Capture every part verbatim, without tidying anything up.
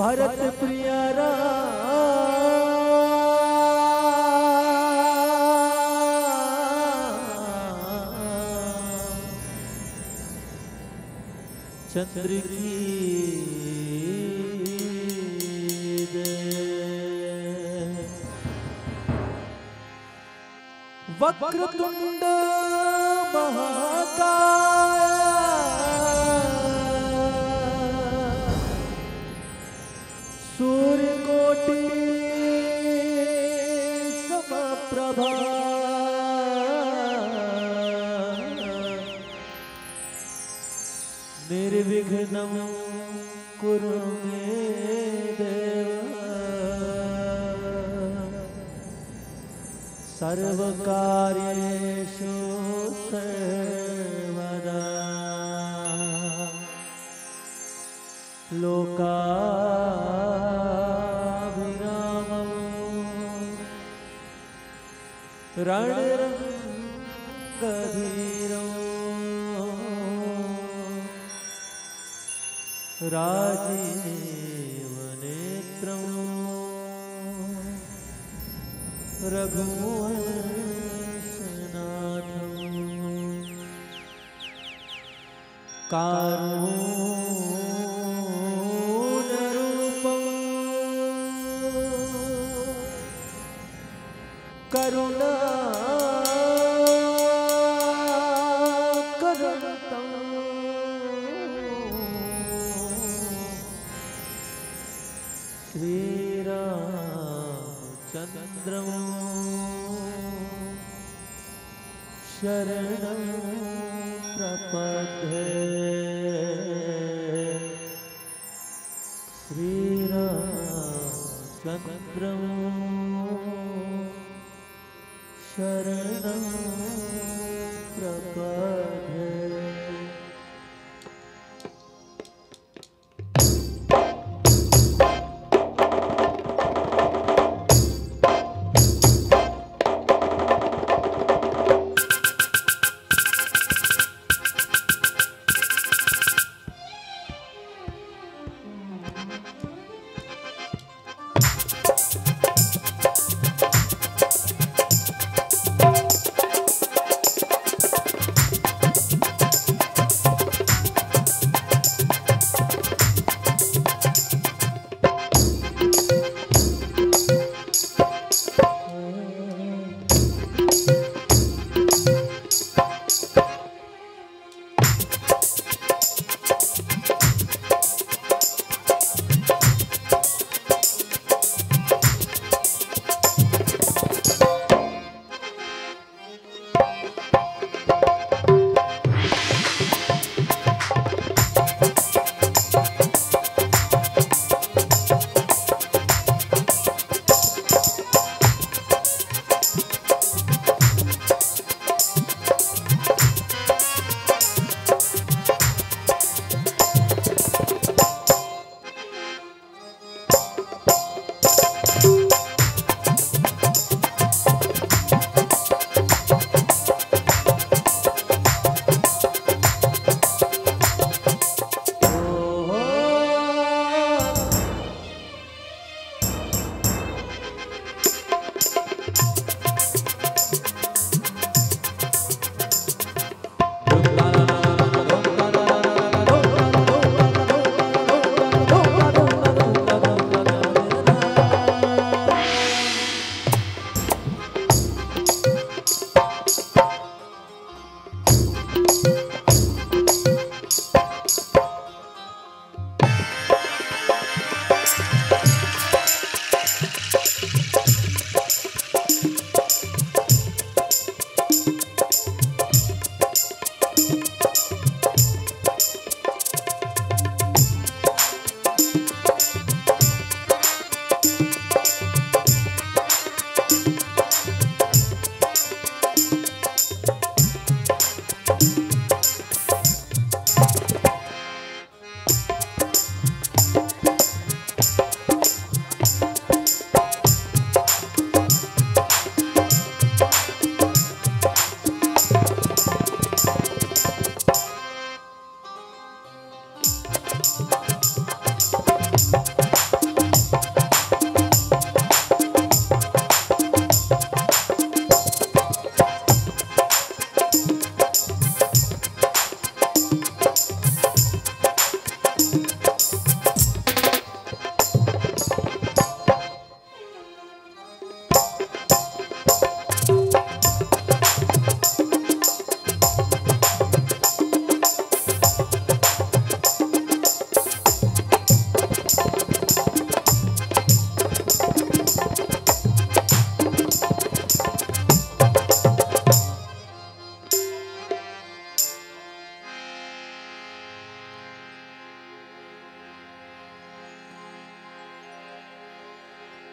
भरत प्रिय राम चंद्र की जय। वक्रतुंड महाकाय सूर्यकोटि समप्रभा निर्विघ्नं कुरु मे देव सर्वकार्येषु सर्वदा। लोकाभिरामं रणरङ्गधीरं राजीवनेत्रं रघुवंशनाथं कारुण्यरूपं करुणाकरन्तं श्रीरामचन्द्रं शरणं प्रपद्ये। श्रीरामचन्द्रं शरणं प्रपद्ये।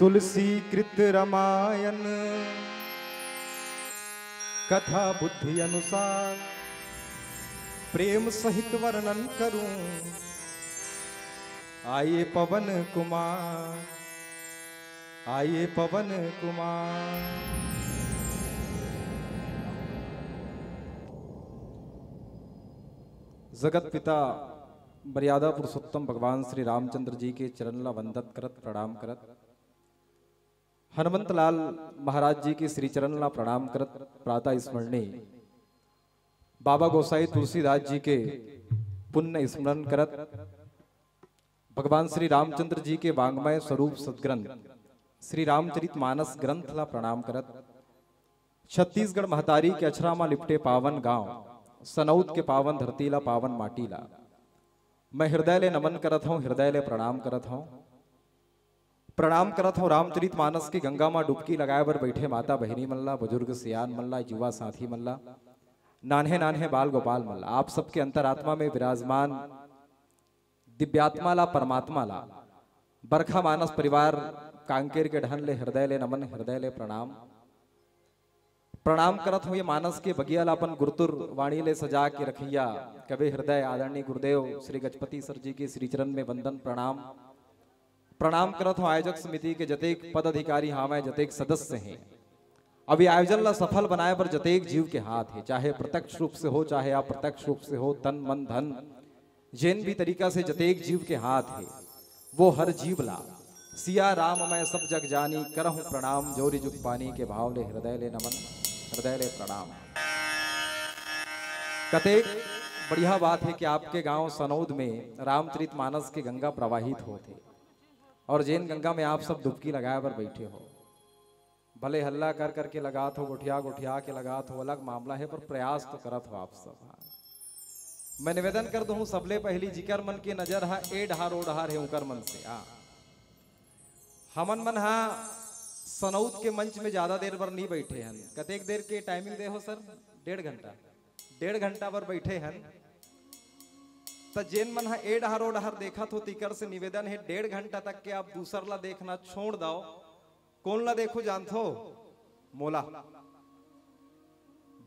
तुलसी कृत रामायण कथा बुद्धि अनुसार प्रेम सहित वर्णन करूं। आइए पवन कुमार, आइए पवन कुमार। जगत पिता मर्यादा पुरुषोत्तम भगवान श्री रामचंद्र जी के चरण ला वंदत करत, प्रणाम करत, हनुमंत लाल महाराज जी के श्री चरण ला प्रणाम करत, प्रातः स्मरणीय बाबा गोसाई तुलसीदास जी के पुण्य स्मरण करत, भगवान श्री रामचंद्र जी के वांग्मय स्वरूप सदग्रंथ श्री रामचरित मानस ग्रंथ ला प्रणाम करत, छत्तीसगढ़ महतारी के अछरा मा लिपटे पावन गांव सनौद के पावन धरती ला, पावन माटी ला मैं हृदय ले नमन करत हूं, हृदय ले प्रणाम करत हूं। प्रणाम करत हूं रामचरित मानस के गंगा मा डुबकी लगाए बर बैठे माता बहिनी मन ला, बुजुर्ग सियान मन ला, युवा साथी मन ला, नान्हे नान्हे बाल गोपाल मन ला, आप सबके अंतरात्मा में विराजमान दिव्यात्मा ला, परमात्मा ला, बरखा मानस परिवार कांकेर के ढन ले हृदय ले नमन, हृदय ले प्रणाम। प्रणाम करत हूं ये मानस के बगिया ला अपन गुरुतुर वाणी ले सजा के रखिया कवि हृदय आदरणीय गुरुदेव श्री गजपति सर जी के श्री चरण में वंदन प्रणाम। प्रणाम करत हूं आयोजक समिति के जतेक पदाधिकारी हावय, जतेक सदस्य हैं। अब ये आयोजन ला सफल बनाए बर जतेक जीव के हाथ है, चाहे प्रत्यक्ष रूप से हो, चाहे अप्रत्यक्ष रूप से हो, तन मन धन जेन भी तरीका से जतेक जीव के हाथ है, वो हर जीव ला सिया राम मैं सब जग जानी, करहूं प्रणाम जोरी जुग पानी के भाव ले हृदय ले नमन, हृदय ले प्रणाम। कतेक बढ़िया बात है कि आपके गांव सनौद में रामचरित मानस के गंगा प्रवाहित होत है और जेन गंगा में आप सब डुबकी लगाए बर बैठे हो। भले हल्ला कर करके लगात हो, गोठिया गोठिया के लगात हो, अलग मामला है, पर प्रयास तो करत हो आप सब। हाँ, मैं निवेदन कर दूं, सबले पहली जिकर मन के नजर हा ए डहार ओ डहार है, उकर मन से। हाँ, हमन मन हा सनौद के मंच में ज्यादा देर बर नहीं बैठे हन। कतेक देर के टाइमिंग दे हो सर? डेढ़ घंटा। डेढ़ घंटा बर बैठे हन, त जेन मन हा ए डहार ओ डहार देखत हो, तिकर से निवेदन है, डेढ़ घंटा तक के आप दूसर ला देखना छोड़ दो। कोन ला देखो जानथो? मोला।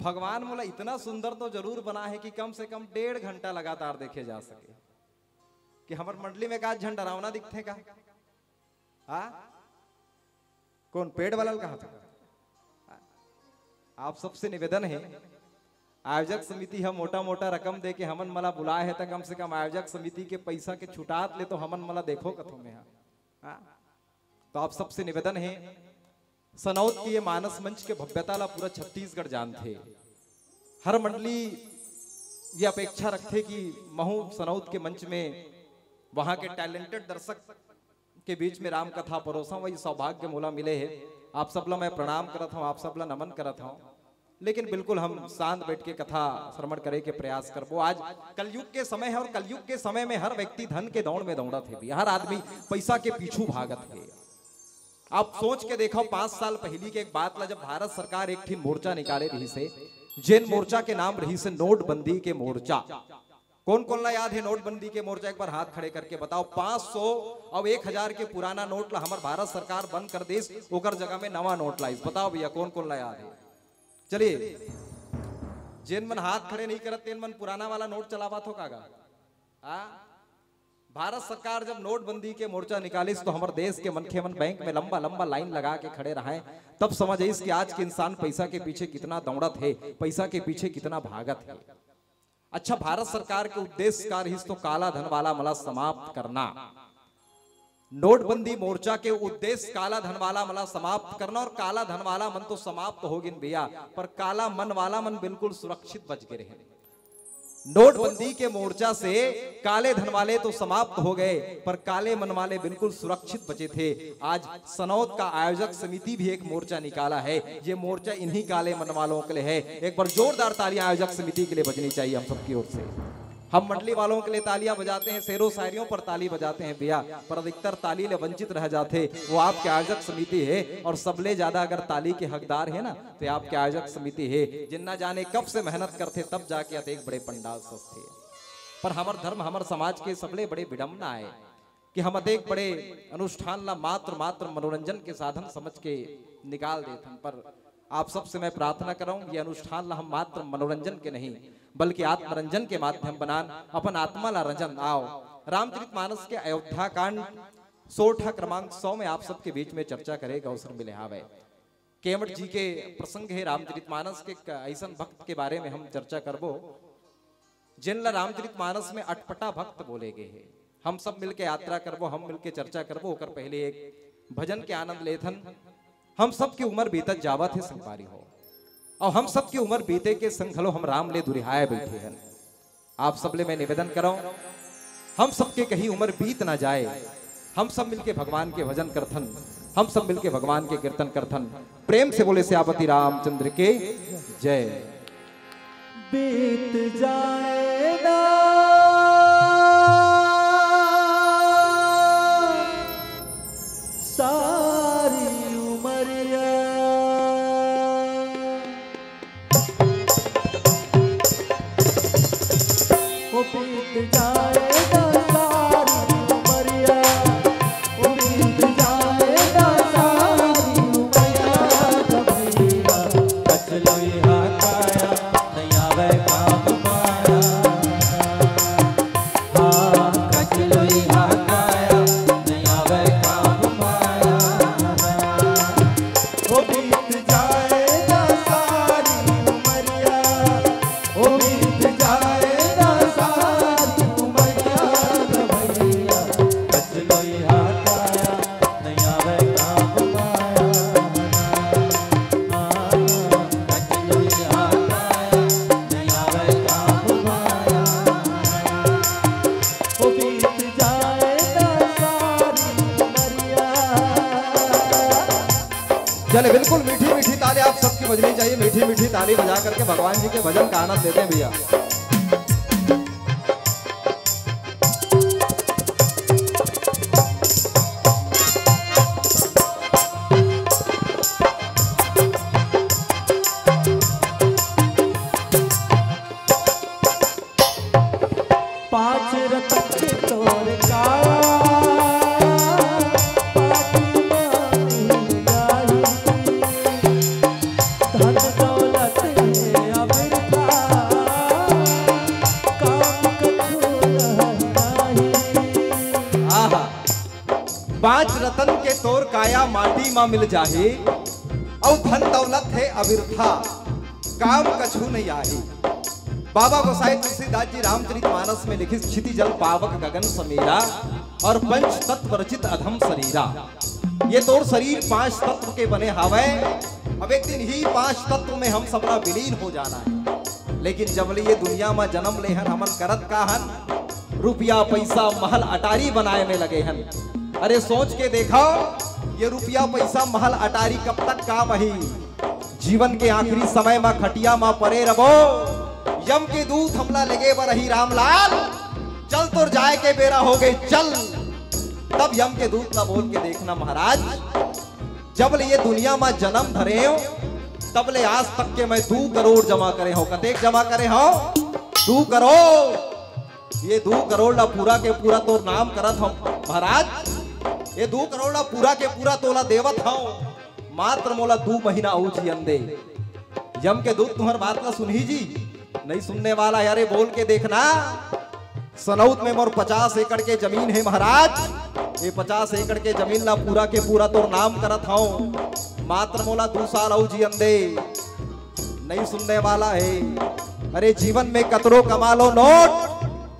भगवान मोला इतना सुंदर तो जरूर बना है कि कम से कम डेढ़ घंटा लगातार देखे जा सके। कि हमर मंडली में का झन डरावना दिखथे का? हाँ, कोन पेड़ वाला कहा था? आप सबसे निवेदन है, आयोजक समिति हम मोटा मोटा रकम दे के हमन मला बुलाए है, त कम से कम आयोजक समिति के पैसा के छुटात ले तो हमन मला देखो कथो में हा। हाँ? तो आप सबसे निवेदन है, सनौद के ये मानस मंच के भव्यता ला पूरा छत्तीसगढ़ जानथे। हर मंडली ये अपेक्षा रखथे कि महू सनौद के मंच में वहां के टैलेंटेड दर्शक के बीच में राम कथा परोसा, वही सौभाग्य मोला मिले है। आप सब ला मैं प्रणाम करत हूँ, आप सब ला नमन करत हूँ। लेकिन बिल्कुल हम शांत बैठ के कथा श्रवण करे के प्रयास करबो। आज कलयुग के समय है और कलयुग के समय में हर व्यक्ति धन के दौड़ में दौड़त है, हर आदमी पैसा के पीछू भागत है। आप सोच के देखो, पांच साल पहली के एक बात ला, जब भारत सरकार एक ठिन मोर्चा निकाले रही से, जेन मोर्चा के नाम रही से नोटबंदी के मोर्चा। कौन कौन ला याद है नोटबंदी के मोर्चा? एक बार हाथ खड़े करके बताओ। पांच सौ और एक हजार के पुराना नोट ला हमर भारत सरकार बंद कर देस, ओकर जगह में नवा नोट लाइस। बताओ भैया, कौन कौन ला याद है? चलिए, जेन मन हाथ खड़े नहीं करत, तेन मन पुराना वाला नोट चलावत हो कागा? हाँ? भारत सरकार जब नोटबंदी के मोर्चा निकालिस, तो हमर देश के मनखे मन बैंक में लंबा लंबा लाइन लगा के खड़े रहे। तब समझ आइस कि आज के इंसान पैसा के पीछे कितना दौड़त है, पैसा के पीछे कितना भागत है। अच्छा, भारत सरकार के उद्देश्य का रहिस, तो काला धन वाला मन ला समाप्त करना। नोटबंदी मोर्चा के उद्देश्य काला धन वाला मन ला समाप्त करना, और काला धन वाला मन तो समाप्त हो गिन भैया, पर काला मन वाला मन बिल्कुल सुरक्षित बच गे रहे। नोटबंदी के मोर्चा से काले धन वाले तो समाप्त हो गए, पर काले मन वाले बिल्कुल सुरक्षित बचे थे। आज सनौद का आयोजक समिति भी एक मोर्चा निकाला है। ये मोर्चा इन्हीं काले मन वालों के लिए है। एक बार जोरदार तालियां आयोजक समिति के लिए बजनी चाहिए हम सबकी ओर से। हम मंडली वालों के लिए तालियां बजाते हैं, शेरों शायरियों पर ताली बजाते हैं भैया, पर अधिकतर ताली ले वंचित रह जाते, वो आपके आयोजक समिति है। और सबले ज्यादा अगर ताली के हकदार है ना, तो ये आपके आयोजक समिति है। जिन्ना जाने कब से मेहनत करते, तब जाके अतेक बड़े पंडाल सजते। पर हमर धर्म, हमर समाज के सबले बड़े विडंबना है, कि हम अतेक बड़े अनुष्ठान ला मात्र, मात्र मनोरंजन के साधन समझ के निकाल देथन, पर आप सबसे मैं प्रार्थना करहूं, ये अनुष्ठान ला हम मात्र मनोरंजन के नहीं, बल्कि आत्मरंजन के माध्यम बनान, अपन आत्मा ला रंजन। आव, रामचरितमानस के अयोध्या कांड सोरठा क्रमांक सौ में आप सबके बीच में चर्चा करे के अवसर मिले हावय। केवट जी के प्रसंग हे रामचरितमानस के, एक अइसन भक्त के बारे में हम चर्चा करबो, जेन ला रामचरितमानस में अटपटा भक्त बोले गे हे। हम सब मिलके यात्रा करबो, हम मिलके चर्चा करबो, ओकर पहले एक भजन के आनंद लेथन। हम सबके उमर बीतत जावत हे संगवारी हो, अउ हम सबके उमर बीते के संग घलो हम राम ले दुरिहाए बइठे हन। आप सबले मैं निवेदन करंव, हम सबके कहीं उमर बीत ना जाए, हम सब मिलके भगवान के भजन करथन, हम सब मिलके भगवान के कीर्तन करथन। प्रेम से बोले सियापति रामचंद्र के जय। बीत जाए ना सारी उमरिया, ओ बीत जाए ना सारी उमरिया, ओ बीत जाए ना सारी उमरिया, कबीरा कचलोई हा काया, नहीं आवे काम पाया। हाँ, कचलोई हा काया, नहीं आवे काम पाया। ओ बीत जाए ना सारी उमरिया, ओ बीत जाए ना सारी उमरिया, भैया कचलोई हा काया, नहीं आवे काम पाया। हाँ, कचलोई हा काया, नहीं आवे काम पाया। ओ बीत जाए ना सारी उमरिया। चले, बिल्कुल मीठी मीठी ताली आप सबकी बजनी चाहिए, मीठी मीठी ताली बजा करके भगवान जी के भजन का आनंद लेते हैं भैया। पांच रतन के तोर काया, पाटी मानी जाही। धन दौलत हे अबिरथा, काम कछु रह नाही। आहा, पांच रतन के तोर काया माटी मा मिल जाही, अउ धन दौलत हे अबिरथा, काम कछु नहीं आही। बाबा गोसाई तुलसीदास जी रामचरितमानस में लिखिस, "क्षिति जल पावक गगन समीरा, और पंच तत्व रचित अधम शरीरा।" ये तोर शरीर पांच तत्व के बने हावय। अब एक दिन ही पांच तत्व में हम सबला विलीन हो जाना है, लेकिन जब ले ये दुनिया में जन्म ले हन, हमन करत का हन? रुपया पैसा महल अटारी बनाए में लगे हन। अरे सोच के देखो, ये रुपया पैसा महल अटारी कब तक काम आही? जीवन के आखिरी समय मा खटिया मा परे रबो, यम के दूत हमला लेगे बर ही रामलाल, चल तोर जाए के बेरा हो गए, चल। तब यम के दूत ला बोल के देखना महाराज, जब ले ये दुनिया मा जन्म धरे हो, तब ले आज तक के मैं दू करोड़ जमा करे हो। कतेक जमा करे हो? दू करोड़। ये दू करोड़ ला पूरा के पूरा तोर नाम करत हूँ महाराज, ये दू करोड़ ला पूरा के पूरा तोला देवत हूँ, मात्र मोला दू महीना अउ जियन दे। यम के दूत तुम्हर बात ला सुनही जी, नहीं सुनने वाला है। अरे बोल के देखना, सनौत में मोर पचास एकड़ के जमीन है महाराज, ये पचास एकड़ के जमीन ला पूरा के पूरा तोर नाम करत हूँ, मात्र मोला दू साल अउ जियन दे। नहीं सुनने वाला है। अरे जीवन में कतरो कमा लो नोट,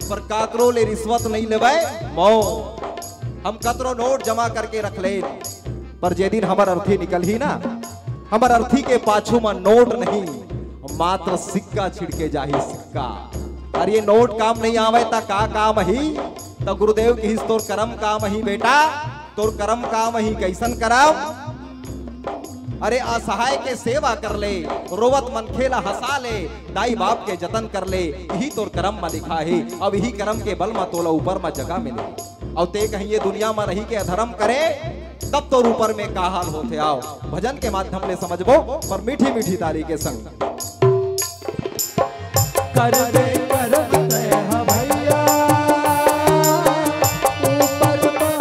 पर काकरो ले रिश्वत नहीं लेवे मो। हम कतरो नोट जमा करके रख ले, पर जे दिन हमर अर्थी निकलही ना, हमर अर्थी के पाछू मा नोट नहीं, मात्र सिक्का छिड़के जाही, सिक्का। अरे ये नोट काम नहीं आवे ता का काम ही? त गुरुदेव किहिस तोर करम काम ही बेटा, तोर करम काम ही। कैसन करम? अरे असहाय के सेवा कर ले, रोवत मनखे ला हंसा ले, दाई बाप के जतन कर ले, इही तोर करम मा लिखा हे। अब इही करम के बल मा तोला ऊपर मा जगह मिले। अउ ते कहीं ये दुनिया मा रही के अधरम करे, तब तोर ऊपर में का हाल होथे। आव, भजन के माध्यम ले समझबो, पर मीठी मीठी ताली के संग। करबे करम तैं ह भैया, ऊपर म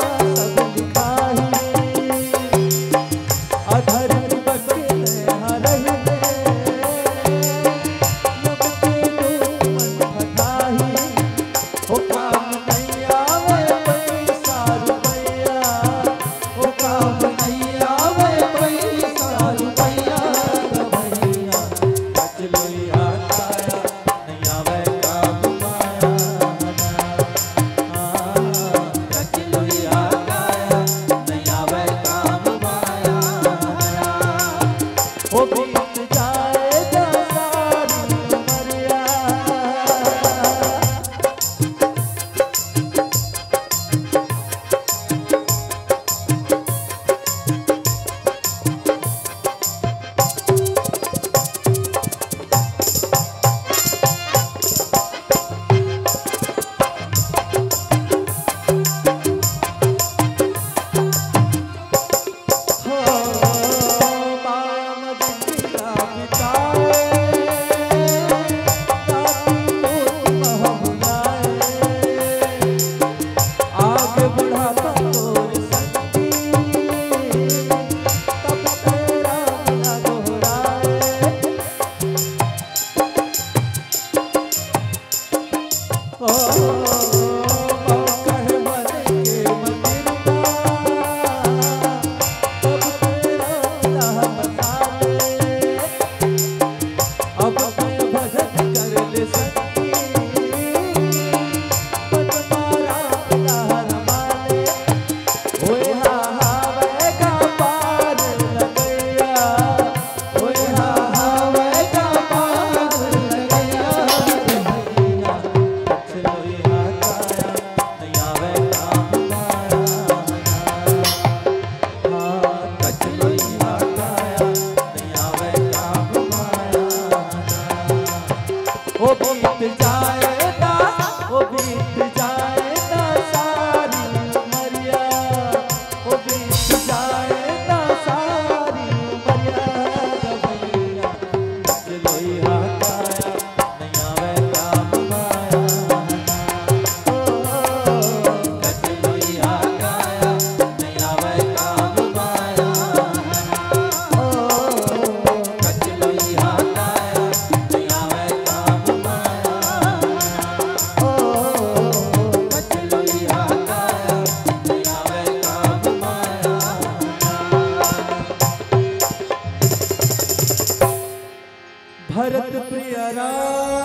भरत प्रिय राम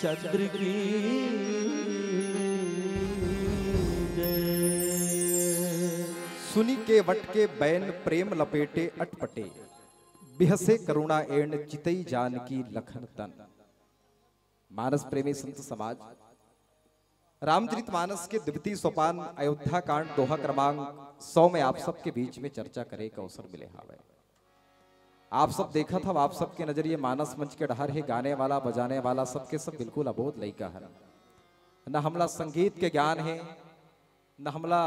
चंद्र की जय। सुनि केवट के बैन प्रेम लपेटे अटपटे, बिहसे करुणा एण चितई जानकी लखन तन। मानस प्रेमी संत समाज, रामचरित मानस के द्वितीय सोपान अयोध्या कांड दोहा क्रमांक सौ में आप सबके बीच में चर्चा करे के अवसर मिले हावय। आप सब देखत हव, आप सबके नजरिए मानस मंच के डहर हे, गाने वाला, बजाने वाला, सबके सब बिल्कुल अबोध लइका हन। न हमला संगीत के ज्ञान हे, न हमला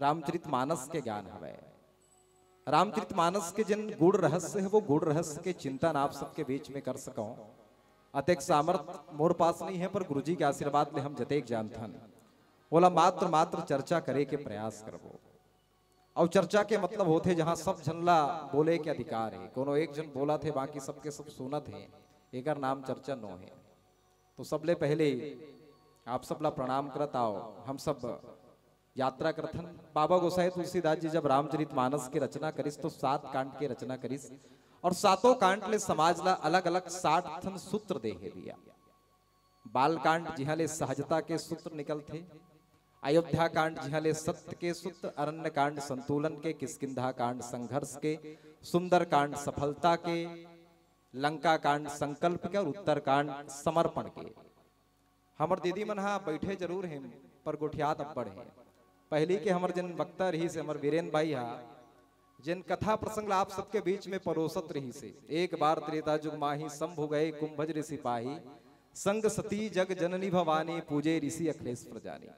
रामचरित मानस के ज्ञान हवय। रामचरित मानस के जिन गूढ़ रहस्य हे, वो गूढ़ रहस्य के चिंतन आप सबके बीच में कर सकौं, अतेक सामर्थ मोर पास नहीं हे, पर गुरुजी के आशीर्वाद ले हम जतेक जानथन, ओला मात्र, मात्र चर्चा करे के प्रयास करबो। अउ चर्चा के मतलब होथे, जहाँ सब झन ला बोले के अधिकार हे। कोनो एक झन बोलत हे, बाकी सबके सब सुनत हे, एकर नाम चर्चा नो हे। तो सबले पहले आप सब ला प्रणाम करत आव, हम सब यात्रा करथन। बाबा गोसाई तुलसीदास जी जब रामचरित मानस के रचना करिस, तो सात कांड के रचना करिस, और सातों कांड ले समाज ला अलग-अलग साठ ठन सूत्र दे हे भैया। बाल कांड, जिहां ले सहजता के सूत्र निकलथे, अयोध्या कांड, जिहां ले सत्य के सूत्र, अरण्य कांड संतुलन के, किष्किंधा कांड संघर्ष के, सुंदर कांड सफलता के, लंका कांड संकल्प के और उत्तर कांड समर्पण के। हमर दीदी मन हा बैठे जरूर हे, पर गोठियात अब्बड़ हे। पहली के हमर जिन वक्ता रहिस हे, हमर वीरेन भाई हा, जिन कथा प्रसंग ला आप सबके बीच में परोसत रहिस हे, एक बार त्रेता जुग माही, शंभु गए कुंभज ऋषि पाही, संग सती जग जननी भवानी, पूजे ऋषि अखिलेश प्रजानी।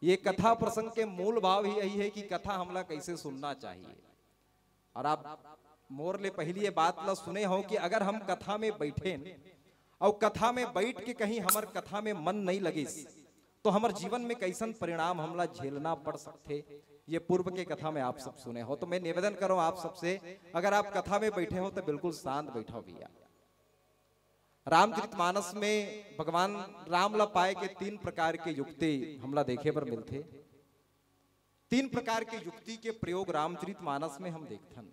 ये कथा प्रसंग के मूल भाव ही यही हे कि कथा हमला कैसे सुनना चाहिए। और आप मोर ले पहली ये बात ला सुने हो कि अगर हम कथा में बैठेन अउ कथा में बैठ के कहीं हमर कथा में मन नहीं लगिस, तो हमर जीवन में कैसन परिणाम हमला झेलना पड़ सकथे, ये पूर्व के कथा में आप सब सुने हो। तो मैं निवेदन करूं आप सबसे, अगर आप कथा में बैठे हो तो बिल्कुल शांत बैठो भैया। रामचरित मानस में भगवान राम ला पाए के तीन प्रकार के युक्ति हमला देखे बर मिलथे। तीन प्रकार के युक्ति के प्रयोग रामचरित मानस में हम देखथन।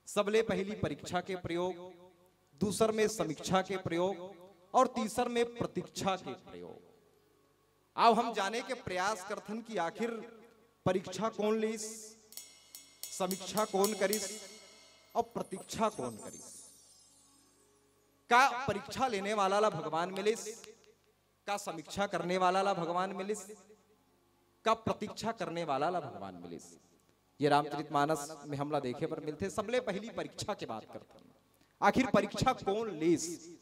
सबले पहली परीक्षा के प्रयोग, दूसर में समीक्षा के प्रयोग और तीसर में प्रतीक्षा के प्रयोग। आओ हम जाने के प्रयास करथन कि आखिर परीक्षा कौन लीस, समीक्षा कौन करिस और प्रतीक्षा कौन करिस। का परीक्षा लेने वाला ला भगवान मिलिस? का समीक्षा करने वाला ला भगवान मिलिस? का प्रतीक्षा करने वाला ला भगवान मिलिस? ये रामचरित मानस में हमला देखे बर मिलथे। सबले पहली परीक्षा के बात करथन, आखिर परीक्षा कौन लीस?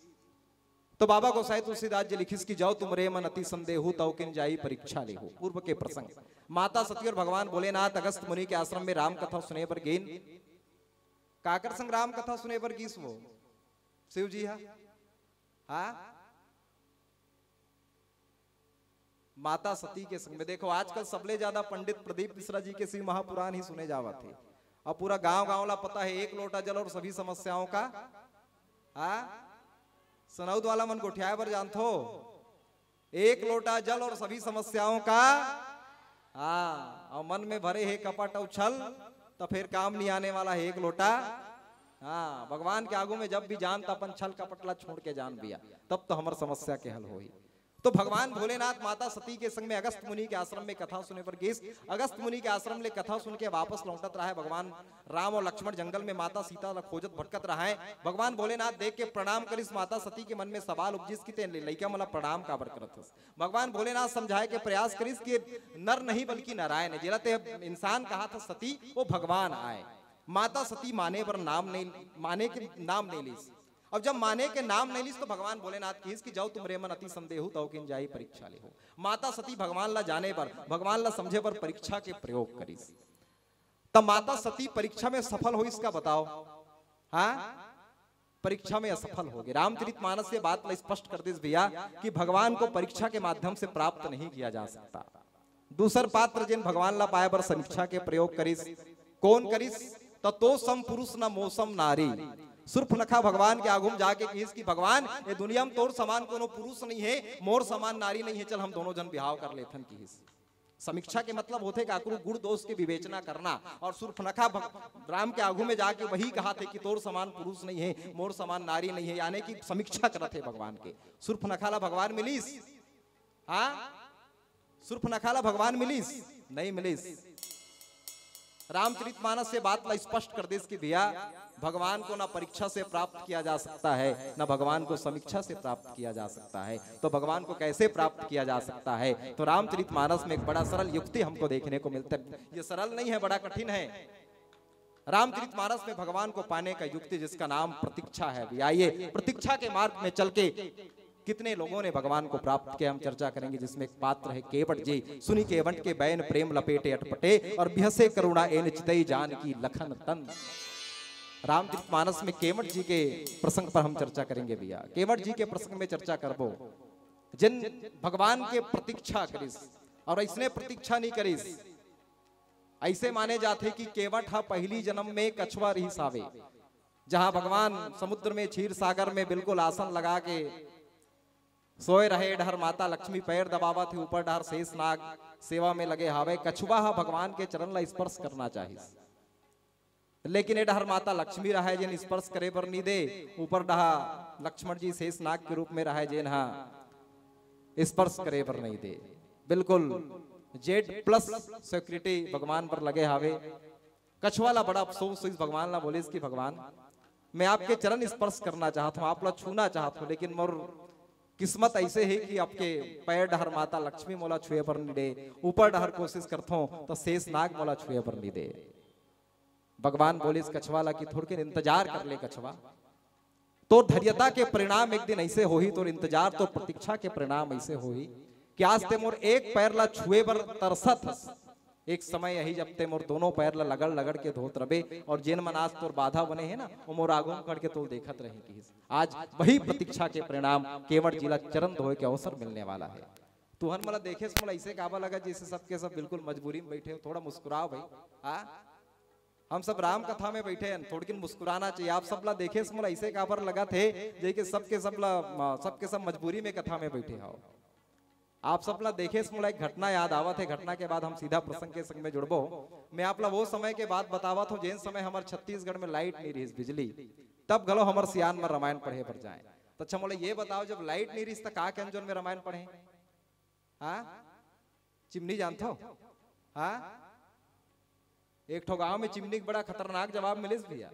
तो बाबा गोसाई तुलसीदास जी लिखिस कि "जाओ तुम रे मन अति संदेहू, तव किन जाई परीक्षा लेहू।" पूर्व के प्रसंग, माता सती और भगवान भोलेनाथ अगस्त मुनि के आश्रम में राम कथा सुने बर गेन। काकर संग राम कथा सुने बर गीस वो? शिव जी हा? हाँ, माता सती के संग में। देखो, आजकल सबले ज्यादा पंडित प्रदीप मिश्रा जी के शिव महापुराण ही सुने जावत हे। अब पूरा गांव गांव ला पता है, एक लोटा जल और सभी समस्याओं का। हाँ, सनौद वाला मन गोठियाए बर जानथो, एक लोटा जल और सभी समस्याओं का। हाँ, और मन में भरे हे कपट और छल, तो फिर काम नहीं आने वाला है एक लोटा। हाँ, भगवान के आगू में जब भी जान, तो अपन छल कपट ला छोड़ के जान भैया, तब तो हमर समस्या के हल होही। तो भगवान भोलेनाथ माता सती के संग में अगस्त मुनि के आश्रम में कथा सुने बर गीस। अगस्त मुनि के आश्रम ले कथा सुन के वापस लौटत रहा है। भगवान राम और लक्ष्मण जंगल में माता सीता ला खोजत भटकत रहा है। भगवान भोलेनाथ देख के प्रणाम करिस। माता सती के मन में सवाल उपजिस कि "तेन ले लइका मला प्रणाम काबर करत हस?" भगवान भोलेनाथ समझाए के प्रयास करिस कि नर नहीं बल्कि नारायण है। जेला ते इंसान कहा था सती, वो भगवान आए। माता सती माने बर नाम नहीं, माने के नाम नहीं लीस। अब जब माने के नाम नहीं लीस, तो भगवान भोलेनाथ किहिस कि "जाओ तुम रे मन अति संदेहू, तव किन जाई परीक्षा लेहू।" माता सती भगवान ला जाने बर, भगवान ला समझे बर परीक्षा के प्रयोग करिस। तब माता सती परीक्षा में सफल होइस का, बताओ? हाँ, परीक्षा में असफल हो गए। रामचरित मानस ये बात ला स्पष्ट कर दिस भैया कि भगवान को परीक्षा के माध्यम से प्राप्त नहीं किया जा सकता। दूसर पात्र जिन भगवान ला पाए बर समीक्षा के प्रयोग करिस, कौन करिस? "ततो सम पुरुष न मोसम नारी।" सुर्पनखा भगवान के आगू में जाके किहिस कि "भगवान, ये दुनिया में तोर समान कोनो पुरुष नहीं है, मोर समान नारी नहीं है, चल हम दोनों जन बिहाव कर लेथन," किहिस। समीक्षा के मतलब होथे काकरो गुण दोष के विवेचना करना। और सूर्पनखा भग-, राम के आगू में जाके वही कहाथे कि तोर समान पुरुष नहीं है, मोर समान नारी नहीं है, यानी कि समीक्षा करत हे भगवान के। सूर्पनखा ला भगवान मिलिस? हाँ, सूर्पनखा ला भगवान मिलिस? नहीं मिलिस। रामचरितमानस ये बात ला स्पष्ट कर देस कि भैया, भगवान को ना परीक्षा से प्राप्त किया जा सकता है, ना भगवान को समीक्षा से प्राप्त किया जा सकता है। तो भगवान को कैसे प्राप्त किया जा सकता है? तो रामचरितमानस में एक बड़ा सरल युक्ति हमको देखने को मिलता है। ये सरल नहीं है, बड़ा कठिन है। रामचरितमानस में भगवान को पाने का युक्ति, जिसका नाम प्रतीक्षा है। भैया, ये प्रतीक्षा के मार्ग में चल के कितने लोगों ने भगवान को प्राप्त किया, हम चर्चा करेंगे, जिसमें एक पात्र है केवट जी। सुनि केवट के बैन प्रेम लपेटे अटपटे, और बिहसे करुणा एन चितई जानकी लखन तन। रामचरितमानस में केवट जी के प्रसंग पर हम चर्चा करेंगे भैया, केवट जी के प्रसंग में चर्चा करबो, जिन भगवान के प्रतीक्षा करिस और इसने प्रतीक्षा नहीं करिस। ऐसे माने जाथे कि केवट हा पहली जन्म में कछुआ रहिस हावे, जहां भगवान समुद्र में, क्षीर सागर में बिल्कुल आसन लगा के सोए रहे। ए डहर माता लक्ष्मी पैर दबावत हे, ऊपर डहर शेष नाग सेवा में लगे हावे। कछुआ हा भगवान के चरण ला स्पर्श करना चाहिस, लेकिन ए डहर माता लक्ष्मी रहाय, जेन स्पर्श करे बर नहीं दे। ऊपर डहा लक्ष्मण जी शेष नाग के रूप में रहाय, जेन हा स्पर्श करे बर नहीं दे। बिल्कुल जेड प्लस सिक्योरिटी भगवान पर लगे हावे। कछुआ ला बड़ा अफसोस होइस, भगवान ला बोलिस कि भगवान, मैं आपके चरण स्पर्श करना चाहत हूँ, आप ला छूना चाहत हूँ, लेकिन मोर किस्मत ऐसे हे कि आपके पैर डहर माता लक्ष्मी मोला छुए बर नहीं दे, ऊपर डहर कोशिश करथों तो शेष नाग मोला छुए बर नहीं दे। भगवान बोलिस कछुआ ला कि थोड़किन इंतजार कर ले कछुआ, तोर धैर्यता के परिणाम एक दिन ऐसे होही, तोर इंतजार, तोर प्रतीक्षा के परिणाम ऐसे होही कि आज ते मोर एक पैर ला छुए बर तरसत हस, एक समय आही जब ते मोर दोनों पैर ला लगड़ लगड़ के धोत रबे, और जेन मन आज तोर बाधा बने हे ना, वो मोर आगू म खड़ के तोल देखत रहे किहिस। आज वही प्रतीक्षा के परिणाम केवट जी ला चरण धोए के अवसर मिलने वाला है। तुहन मोला देखेस, मोला ऐसे काबर लगा जैसे सबके सब बिल्कुल मजबूरी में बैठे हो, थोड़ा मुस्कुराओ भाई। हाँ, हम सब राम कथा में बैठे हैं, थोड़किन मुस्कुराना चाहिए। आप सब ला देखेस मोला ऐसे काबर लगत हे, जैसे सबके सब ला, सबके सब मजबूरी में कथा में बैठे हो। आप सब ला देखेस मोला एक घटना याद आवत हे, घटना के बाद हम सीधा प्रसंग के संग में जुड़बो। मैं आप ला वो समय के बात बतावत हूँ, जेन समय हमर छत्तीसगढ़ में लाइट नहीं रहिस, बिजली, तब घलो हमर सियान में रामायण पढ़े बर जाए। तो अच्छा, मोला ये बताओ, जब लाइट नहीं रहिस, त का के अंजोन में रामायण पढ़े? हाँ, चिमनी जानथो? हाँ, एक ठो गांव में चिमनी के बड़ा खतरनाक जवाब मिलिस भैया।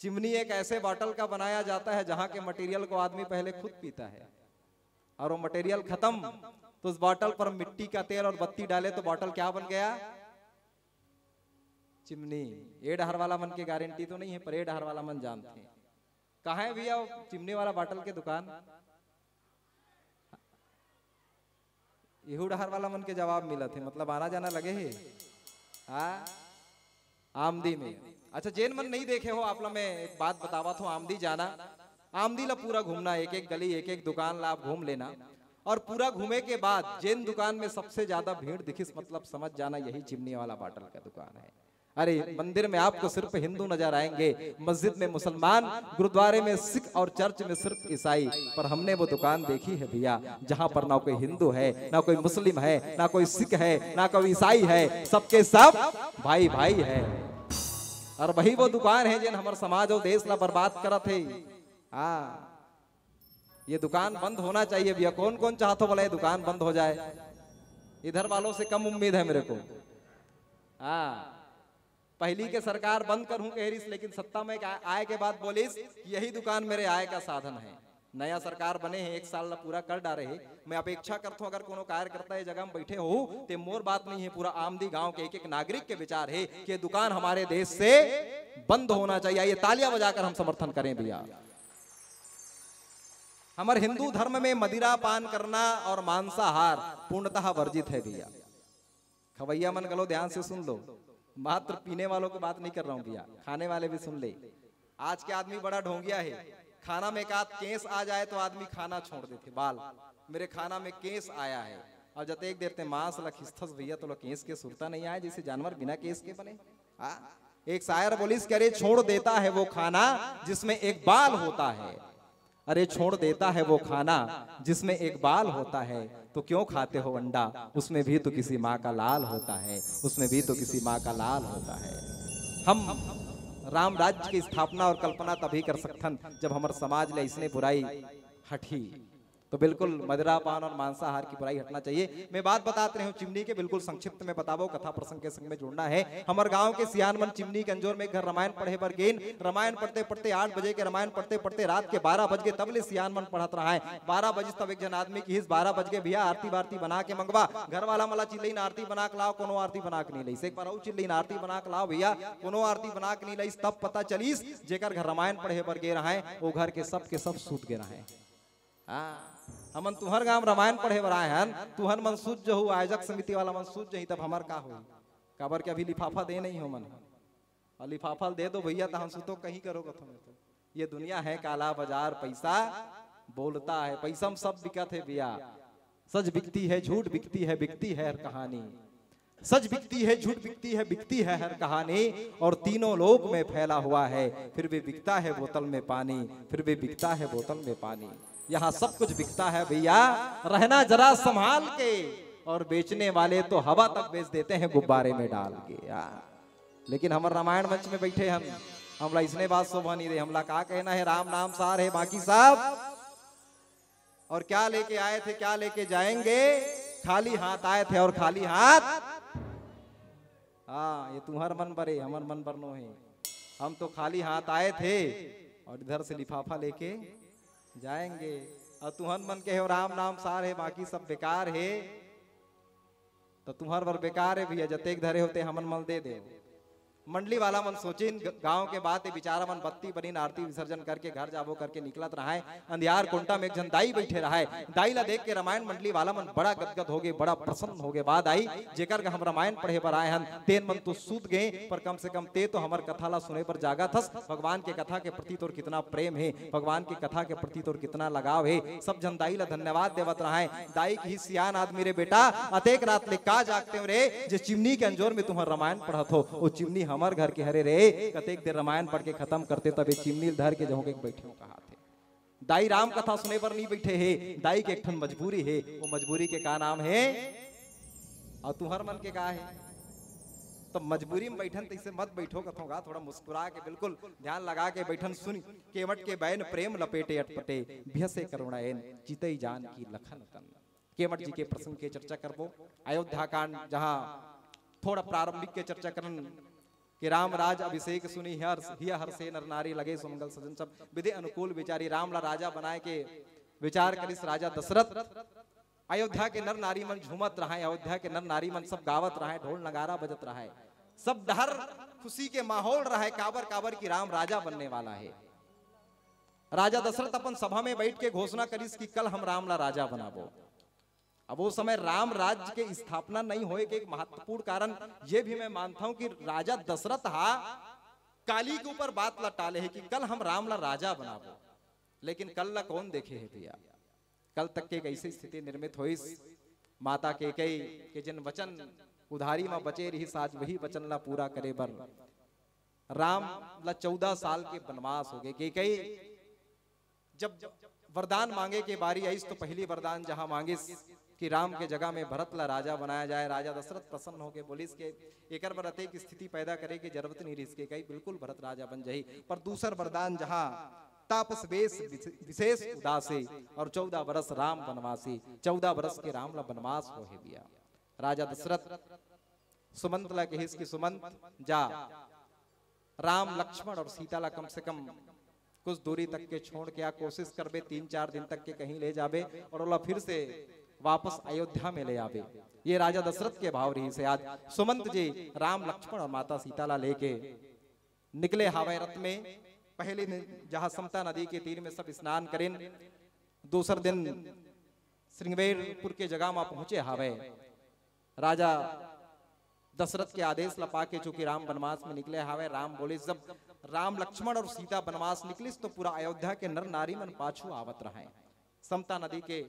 चिमनी एक ऐसे बॉटल का बनाया जाता है, जहां के मटेरियल को आदमी पहले खुद पीता है, और वो मटेरियल खत्म, तो उस बॉटल पर मिट्टी का तेल और बत्ती डाले, तो बॉटल क्या बन गया? चिमनी। ए डहर वाला मन के गारंटी तो नहीं है, पर ए डहर वाला मन जानते हैं। कहाँ है भैया वो चिमनी वाला बॉटल के दुकान? इहू डहर वाला मन के जवाब मिलत हे, मतलब आना जाना लगे हे। हाँ, आमदी में। अच्छा, जेन मन नहीं देखे हो, आप ला मैं एक बात बतावत हूँ, आमदी जाना, आमदी ला पूरा घूमना, एक एक गली, एक एक दुकान ला आप घूम लेना, और पूरा घूमे के बाद जेन दुकान में सबसे ज्यादा भीड़ दिखिस, मतलब समझ जाना यही चिमनी वाला बॉटल का दुकान है। अरे, मंदिर में आपको सिर्फ हिंदू नजर आएंगे, मस्जिद में मुसलमान, गुरुद्वारे में सिख और चर्च में सिर्फ ईसाई, पर हमने वो दुकान देखी है भैया, जहां पर ना कोई हिंदू है, ना कोई मुस्लिम है, ना कोई सिख है, ना कोई ईसाई है, सबके सब भाई भाई है। और वही वो दुकान है जेन हमर समाज और देश ला बर्बाद करत हे। हाँ, ये दुकान बंद होना चाहिए भैया। कौन कौन चाहत हो भला ये दुकान बंद हो जाए? इधर वालों से कम उम्मीद है मेरे को। हाँ, पहली के सरकार बंद करहूं कह रहीस, लेकिन सत्ता में आ-, आए के बाद बोलिस कि यही दुकान मेरे आय का साधन है। नया सरकार बने हे, एक साल ला पूरा कर डारे हे। मैं अपेक्षा करथों, अगर कोनो कार्यकर्ता ये जगह में बैठे हो, ते मोर बात नहीं है, पूरा आमदी गांव के एक एक नागरिक के विचार है कि ये दुकान हमारे देश से बंद होना चाहिए। ये तालियां बजाकर हम समर्थन करें भैया। हमर हिंदू धर्म में मदिरा पान करना और मांसाहार पूर्णतः वर्जित है भैया। खवैया मन घलो ध्यान से सुन लो, मात्र पीने वालों की बात नहीं कर रहा हूँ भैया, खाने वाले भी सुन ले। आज के आदमी बड़ा ढोंगिया है, खाना में एक आध केस आ जाए तो आदमी खाना छोड़ देथे। बाल, मेरे खाना में केस आया है। और जतेक देर ते मांस ला खिसथस भैया, तो ला केस के सुरता नहीं आए, जैसे जानवर बिना केस के बने। हाँ, एक शायर बोलिस कि अरे छोड़ देता है वो खाना जिसमें एक बाल होता है। अरे छोड़ देता है वो खाना जिसमें एक बाल होता है, तो क्यों खाते हो अंडा, उसमें भी तो किसी माँ का लाल होता है, उसमें भी तो किसी माँ का लाल होता है। हम राम राज्य की स्थापना और कल्पना तभी कर सकथन जब हमर समाज ले इसने बुराई हटही। तो बिल्कुल मदिरा पान और मांसाहार की बुराई हटना चाहिए। मैं बात बतात रहे हूँ चिमनी के, बिल्कुल संक्षिप्त में बताबो, कथा प्रसंग के संग में जोड़ना है। हमर गांव के सियान मन चिमनी के अंजोर में एक घर रामायण पढ़े बर गेन। रामायण पढ़ते पढ़ते आठ बजे के रामायण पढ़ते पढ़ते रात के बारह बज गे, तब ले सियान मन पढ़त रहाय। बारह बजिस तब एक झन आदमी किहिस, "बारह बज गे भैया, आरती वारती बना के मंगवा।" घर वाला मन ला चिल्लईन, "आरती बना के लाव।" कोनो आरती बना के नहीं लईस। एक बार अउ चिल्लईन, "आरती बना के लाव भैया।" कोनो आरती बना के नहीं लईस। तब पता चलिस जेकर घर रामायण पढ़े बर गे रहाय, ओ घर के सब के सब सूत गे रहाय। हाँ, हमन तुंहर गांव रामायण पढ़े बर आए हन, तुंहर मन सूत जहू, आयोजक समिति वाला मन सूत जही, तब हमर का होही? काबर के अभी लिफाफा दे नहीं हो मन ह। और लिफाफा दे दो भैया, तहन सुतो कहीं करो कथो में तो। ये दुनिया है काला बाजार, पैसा बोलता है, पैसा में सब बिकत है भैया। सच बिकती है, झूठ बिकती है, बिकती है हर कहानी। सच बिकती है, झूठ बिकती है, बिकती है हर कहानी। और तीनों लोक में फैला हुआ है, फिर भी बिकता है बोतल में पानी, फिर भी बिकता है बोतल में पानी। यहाँ सब कुछ बिकता है भैया, रहना जरा संभाल के। और बेचने वाले तो हवा तक बेच देते हैं गुब्बारे में डाल के। आ, लेकिन हमर रामायण मंच में बैठे हम, हमला इसने बात शोभा नहीं दे। हमला का कहना है, राम नाम सार है, बाकी सब। और क्या लेके आए थे, क्या लेके जाएंगे? खाली हाथ आए थे और खाली हाथ। हाँ, ये तुम्हर मन बरे, हमर मन बर नो है। हम तो खाली हाथ आए थे और इधर से लिफाफा लेके जाएंगे। और तुहन मन के हो, राम नाम सार है, बाकी सब बेकार है। तो तुम्हर बर बेकार है भैया, जतेक धरे होते हमन मल दे दे। मंडली वाला मन सोचिन, ग-, गांव के बात ए, बिचारा मन बत्ती बनिन, आरती विसर्जन करके घर जाबो करके निकलत रहाय। अंधियार कोंटा में एक झन दाई बैठे रहाय। दाई ला देख के रामायण मंडली वाला मन बड़ा गदगद हो गे, बड़ा प्रसन्न हो गे। बा दाई, जेकर का हम रामायण पढ़े बर आए हन, तेन मन तो सूत गे, पर कम से कम ते तो हमर कथा ला सुने बर जागत हस। भगवान के कथा के प्रति तोर कितना प्रेम हे, भगवान के कथा के प्रति तोर कितना लगाव हे। सब झन दाई ला धन्यवाद देवत रहाय। दाई किहिस, सियान आदमी रे बेटा, अतेक रात ले का जागते हो रे, जे चिमनी के अंजोर में तुम्हर रामायण पढ़त हो, वो चिमनी हमर घर के हरे रे। कतेक देर रामायण पढ़ के खत्म करते, तब ये चिमनी ल धर के जहूं के बैठे हो कहाथे। दाई राम कथा सुने बर नहीं बैठे हे, दाई के एक ठन मजबूरी हे। वो मजबूरी के का नाम हे? और तुहर मन के का हे? तो मजबूरी में बैठन तैसे मत बैठो कथों गा, थोड़ा मुस्कुरा के, बिल्कुल ध्यान लगा के बैठन। सुन, केवट के बैन प्रेम लपेटे अटपटे, बिहसे करुणा एन, चितई जान की लखन तन। केवट जी के प्रसंग के चर्चा करबो। अयोध्या कांड, जहाँ थोड़ा प्रारंभिक के चर्चा करन कि राम राज अभिषेक सुनी हिय हर, हिय हर्षे नर नारी, लगे सुमंगल सजन सब। विधि अनुकूल विचारी, राम ला राजा बनाए के विचार करिस राजा दशरथ। अयोध्या के नर नारी मन झूमत रहाय, अयोध्या के नर नारी मन सब गावत रहाय, ढोल नगारा बजत रहाय, सब डहर खुशी के माहौल रहाय। काबर, काबर कि राम राजा बनने वाला हे। राजा दशरथ अपन सभा में बैठ के घोषणा करिस कि कल हम राम ला राजा बनाबो। अब वो समय राम राज्य के स्थापना नहीं होए के एक महत्वपूर्ण कारण ये भी मैं मानता हूं कि राजा दशरथ हा काली के ऊपर बात ला टाले हे कि कल हम राम ला राजा बनाबो, लेकिन कल ला कौन देखे हे भैया? कल तक के एक ऐसी स्थिति निर्मित होइस, माता कैकेयी के जिन वचन उधारी में बचे रहिस, आज वही वचन ला पूरा करे बर राम ला चौदह साल के वनवास हो गए। कैकेयी जब वरदान मांगे के बारी आइस, तो पहली वरदान जहां मांगिस कि राम के जगह में भरत ला राजा बनाया जाए। राजा दशरथ प्रसन्न होके बोलिस के एकर बर अतेक स्थिति पैदा करे के जरूरत नहीं रहिस, कैकेयी बिल्कुल भरत राजा बन जाही। पर दूसर वरदान जहां तापस वेश विशेष उदासी और चौदह बरस राम वनवासी, चौदह बरस के राम ला वनवास हो हे भैया। राजा दशरथ सुमंत ला कहिस कि सुमंत जा, राम लक्ष्मण और सीता ला कम से कम कुछ दूरी तक के छोड़ के आ कोशिश करबे, तीन चार दिन तक के कहीं ले जाबे और ओला फिर से वापस अयोध्या में ले आबे। ये राजा दशरथ के भाव रहिस हे। आज सुमंत जी राम लक्ष्मण और माता सीता ला लेके निकले हावय रथ में। पहले ने जहाँ समता नदी के तीर में सब स्नान करेन, दूसर दिन श्रृंगवेरपुर के जगह में पहुंचे हावय। राजा दशरथ के आदेश ला पाके चूंकि राम वनवास में निकले हावय, राम बोलिस, जब राम लक्ष्मण और सीता वनवास निकलिस तो पूरा अयोध्या के नर नारी मन पाछू आवत रहे। समता नदी के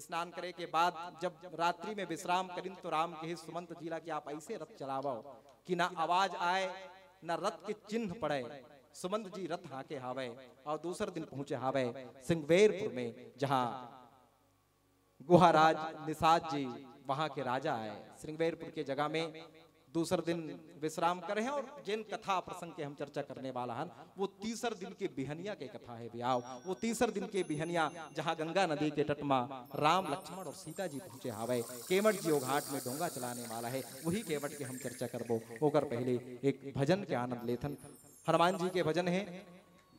स्नान करे के बाद जब रात्रि में विश्राम करिन तो राम कहिस सुमंत जी ला कि आप ऐसे रथ चलावव कि ना आवाज आए, ना रथ के चिन्ह पड़े। सुमंत जी रथ हाँके हावय और दूसर दिन पहुंचे हावय सिंगवेरपुर में, जहां गुहाराज निषाद जी वहां के राजा आए। सिंगवेरपुर के जगह में दूसर दिन विश्राम करे हैं और जेन कथा प्रसंग के हम चर्चा करने वाला हन, वो तीसर दिन के बिहनिया के कथा है भैया। वो तीसर दिन के बिहनिया, जहां गंगा नदी के तट मा राम, लक्ष्मण और सीता जी पहुंचे हावय, केवट जी ओ घाट में डोंगा चलाने वाला है, वही केवट के हम चर्चा करबो। ओकर पहले एक भजन के आनंद लेथन। हनुमान जी के भजन है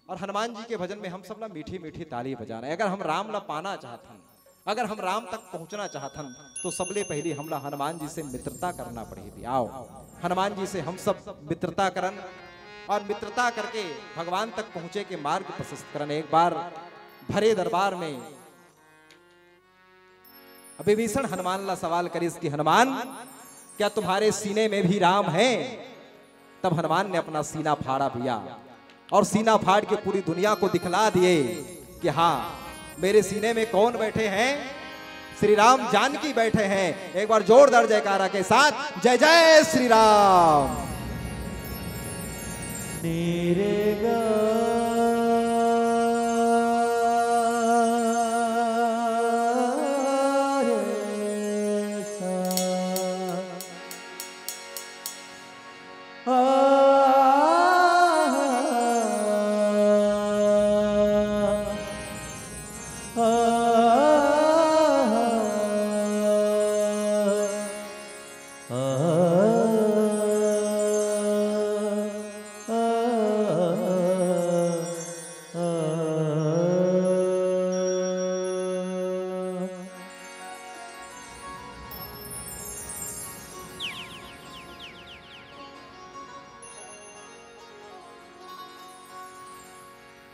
और हनुमान जी के भजन में हम सब ला मीठी मीठी ताली बजाना है। अगर हम राम ला पाना चाहत हन, अगर हम राम तक पहुंचना चाहत हन, तो सबले पहले हमला हनुमान जी से मित्रता करना पड़ही। आओ, हनुमान जी से हम सब मित्रता करन और मित्रता करके भगवान तक पहुंचे के मार्ग प्रशस्त करन। एक बार भरे दरबार में विभीषण हनुमान ला सवाल करिस कि हनुमान, क्या तुम्हारे सीने में भी राम है? तब हनुमान ने अपना सीना फाड़ा भैया, और सीना फाड़ के पूरी दुनिया को दिखला दिए कि हाँ, मेरे सीने में कौन बैठे हैं? श्री राम जानकी बैठे हैं। एक बार जोरदार जयकारा के साथ, जय जय श्री राम।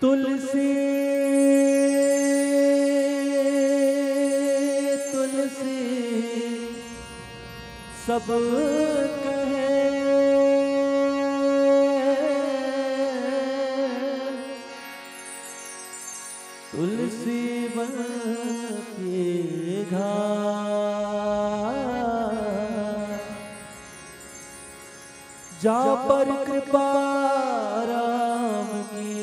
तुलसी, तुलसी सब कहे, तुलसी वन के घाट, जा पर कृपा राम की,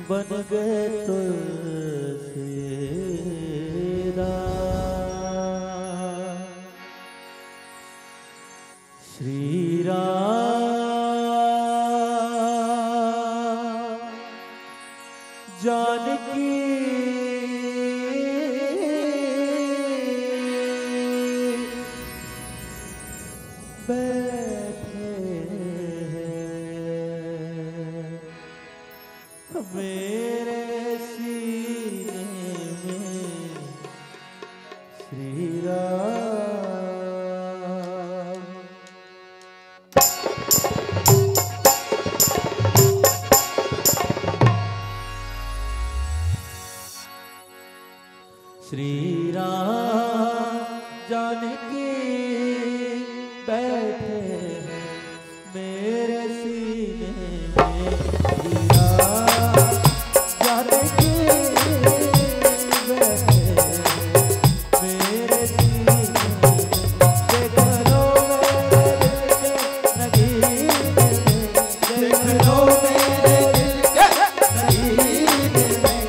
बन गए तुलसीदास। श्री राम जानकी बैठे हैं मेरे सीने में श्री राम। श्री राम जानकी बैठे हैं मेरे सीने में, श्री राम जानकी बैठे हैं मेरे सीने में। देख लो मेरे दिल के नगीने में, देख लो मेरे दिल के नगीने में।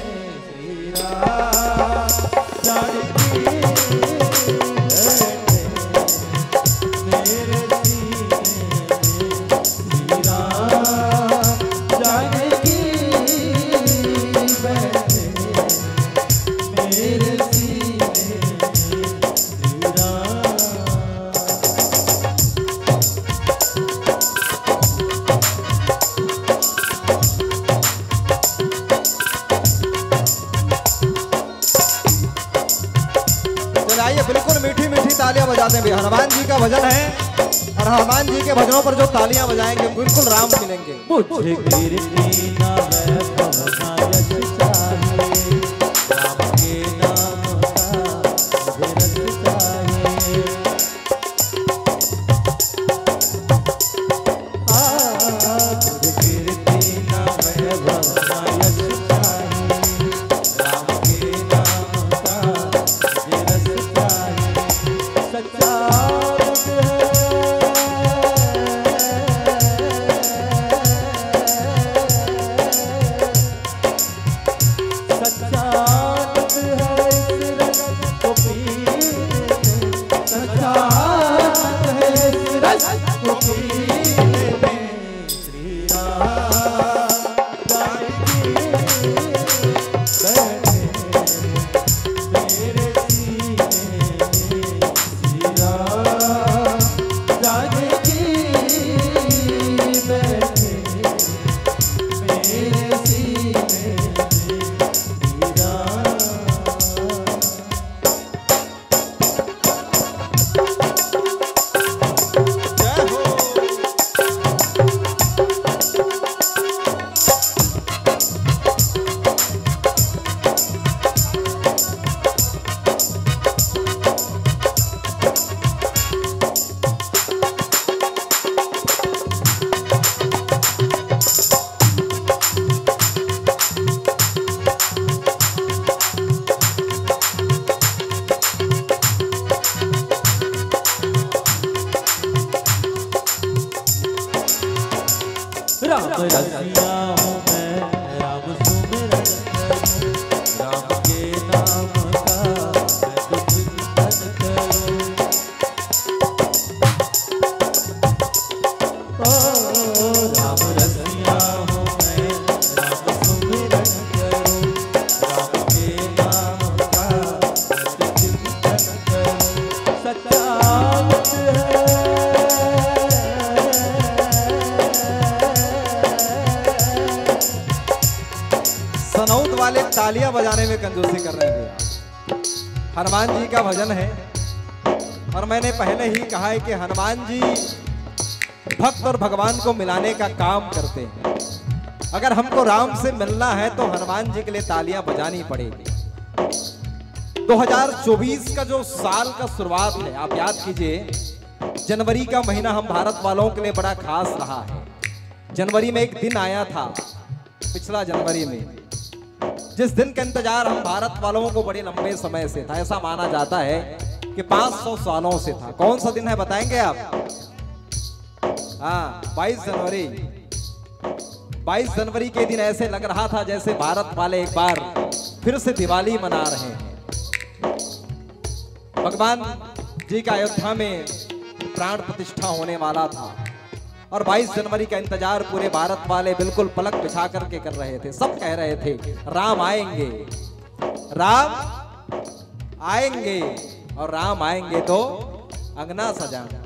चलिए, आइए, बिल्कुल मीठी मीठी तालियां बजाते हैं भैया। हनुमान जी का भजन है और हनुमान जी के भजनों पर जो तालियां बजाएंगे, बिल्कुल राम मिलेंगे। मुझे कीर्ति ना वैभव ना यश चाहिए, राम के नाम का मुझे रस चाहिए। रसिया हूँ मैं, राम सुमिरन करूँ, राम के नाम का मैं तो चिंतन करूँ। ओ राम रसिया हूँ मैं, राम सुमिरन करूँ, राम के नाम का मैं तो चिंतन करूँ। सच्चा अंत है। सनौत वाले तालियां बजाने में कंजूसी कर रहे हैं भैया। हनुमान जी का भजन है और मैंने पहले ही कहा है कि हनुमान जी भक्त और भगवान को मिलाने का काम करते हैं। अगर हमको राम से मिलना है तो हनुमान जी के लिए तालियां बजानी पड़ेगी। दो हज़ार चौबीस का जो साल का शुरुआत है, आप याद कीजिए, जनवरी का महीना हम भारत वालों के लिए बड़ा खास रहा है। जनवरी में एक दिन आया था, पिछला जनवरी में, जिस दिन का इंतजार हम भारत वालों को बड़े लंबे समय से था। ऐसा माना जाता है कि पाँच सौ सालों से था। कौन सा दिन है, बताएंगे आप? हाँ, बाईस जनवरी। बाईस जनवरी के दिन ऐसे लग रहा था जैसे भारत वाले एक बार फिर से दिवाली मना रहे हैं। भगवान जी का अयोध्या में प्राण प्रतिष्ठा होने वाला था और बाईस जनवरी का इंतजार पूरे भारत वाले बिल्कुल पलक बिछा करके कर रहे थे। सब कह रहे थे, "राम आएंगे, राम आएंगे।" और राम आएंगे तो अंगना सजाना।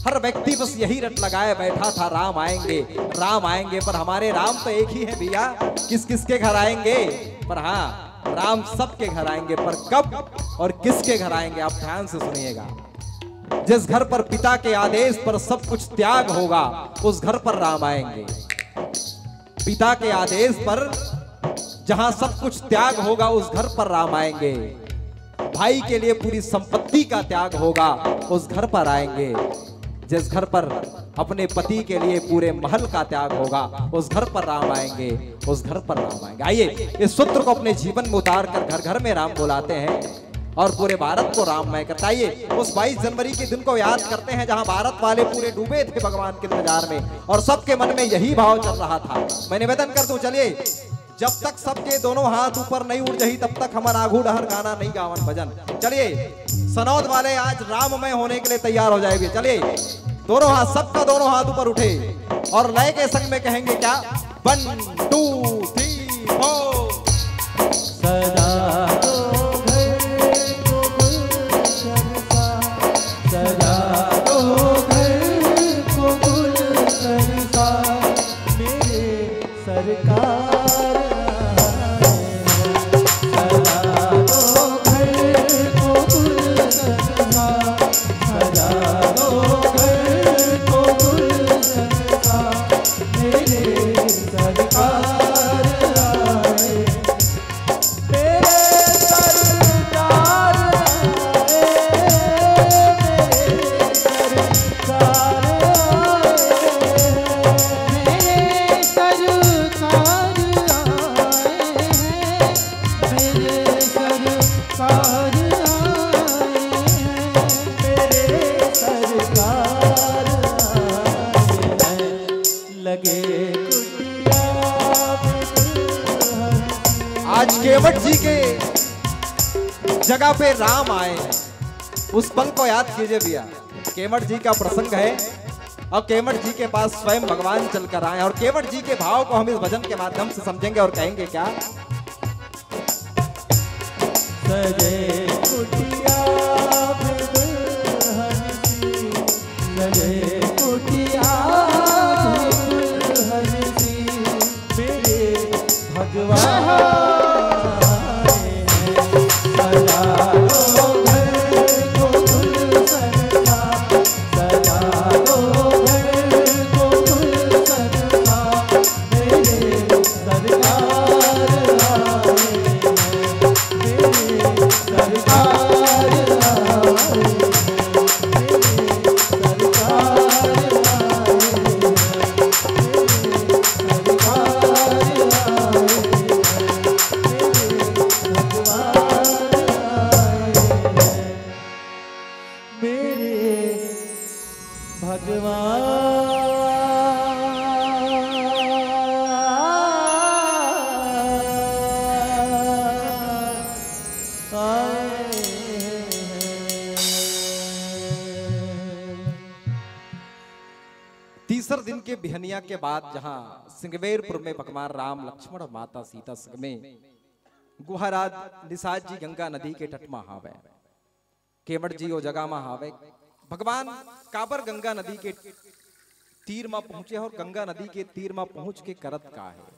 हर व्यक्ति बस यही रट लगाए बैठा था, "राम आएंगे, राम आएंगे।" पर हमारे राम तो एक ही है भैया, किस किस के घर आएंगे? पर हाँ, राम सबके घर आएंगे, पर कब और किसके घर आएंगे, आप ध्यान से सुनिएगा। जिस घर पर पिता के आदेश पर सब कुछ त्याग होगा, उस घर पर राम आएंगे। पिता के आदेश पर जहां सब कुछ त्याग होगा, उस घर पर राम आएंगे। भाई के लिए पूरी संपत्ति का त्याग होगा, उस घर पर आएंगे। जिस घर पर अपने पति के लिए पूरे महल का त्याग होगा, उस घर पर राम आएंगे, उस घर पर राम आएंगे। आइए, इस सूत्र को अपने जीवन में उतार कर घर घर में राम बुलाते हैं और पूरे भारत को राममय करते हैं। आइए, उस बाईस जनवरी के दिन को याद करते हैं, जहां भारत वाले पूरे डूबे थे भगवान के इंतजार में और सबके मन में यही भाव चल रहा था। मैं निवेदन कर दूं, चलिए, जब तक सबके दोनों हाथ ऊपर नहीं उठ जाही, तब तक हमन आघू डहर गाना नहीं गावन भजन। चलिए, सनौद वाले आज राममय होने के लिए तैयार हो जाए भैया। चलिए, दोनों हाथ, सबका दोनों हाथ ऊपर उठे और लय के संग में कहेंगे क्या? One, two, three, four। सजा दो घर को गुलशन सा, सजा दो घर को गुलशन सा, मेरे सरकार आए हैं। सजा दो घर को गुलशन सा, सजा दो घर को गुलशन सा, मेरे सरकार आए हैं। मेरे सरकार आए, मेरे सरकार आए, मेरे सरकार आए हैं, मेरे सरकार आए हैं, मेरे सरकार आए हैं। लगे कुटिया में दुल्हन। आज केवट जी के जगह पे राम आए हैं, उस पल को याद कीजिए भैया। केवट जी का प्रसंग है और केवट जी के पास स्वयं भगवान चलकर आए और केवट जी के भाव को हम इस भजन के माध्यम से समझेंगे और कहेंगे क्या? सजे कुटिया में दुल्हन सी, सजे कुटिया में दुल्हन सी, मेरे भगवान आए हैं। सजा दो घर को गुलशन सा, सजा दो घर को गुलशन सा, मेरे सरकार आए हैं, मेरे सरकार के बिहनिया के बाद जहां सिंगवेरपुर में भगवान राम, लक्ष्मण, माता सीता संग में गुहाराज निषाद जी गंगा नदी के तट म हावय। केमट जी ओ जगह म हावय। भगवान काबर गंगा नदी के तीर म पहुंचे और गंगा नदी के तीर म पहुंच के करत का हे?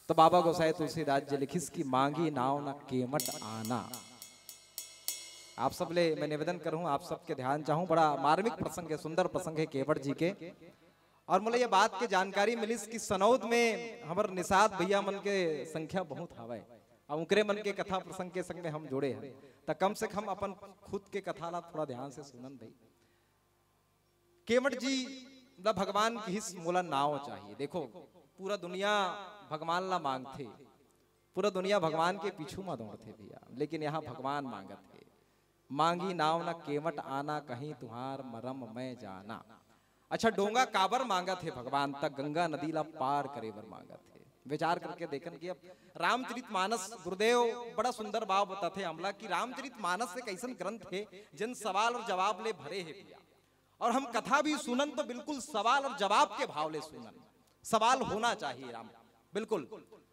तो बाबा गोसाई तुलसीदास जी लिखिस कि मांगी नाव न केमट आना। आप सब ले मैं निवेदन करूं, आप सबके ध्यान चाहूं, बड़ा मार्मिक प्रसंग है, सुंदर प्रसंग है केवट जी के। और मोला ये बात के जानकारी मिलिस कि सनौद में हमर निषाद भैया मन के संख्या बहुत हवय, और उनकरे मन के कथा प्रसंग के संग में हम जुड़े हैं, त कम से कम अपन खुद के कथा ला थोड़ा ध्यान से सुनन भाई। केवट जी ला भगवान किहिस मोला नाव चाहिए। देखो, पूरा दुनिया भगवान ला मांगथे, पूरा दुनिया भगवान के पीछू म दौड़थे भैया, लेकिन यहाँ भगवान मांगत हे, मांगी नाव न केवट आना, कहीं तुहार मरम मैं जाना। अच्छा, डोंगा काबर मांगत हे भगवान? तक गंगा नदी ला पार करे बर मांगत हे। विचार करके देखन कि अब रामचरित मानस, गुरुदेव बड़ा सुंदर भाव बताथे हमला कि रामचरित मानस एक ऐसन ग्रंथ हे, जन सवाल और जवाब ले भरे हे भैया। और हम कथा भी सुनन तो बिल्कुल सवाल और जवाब के भाव ले सुनन। सवाल होना चाहिए राम, बिल्कुल।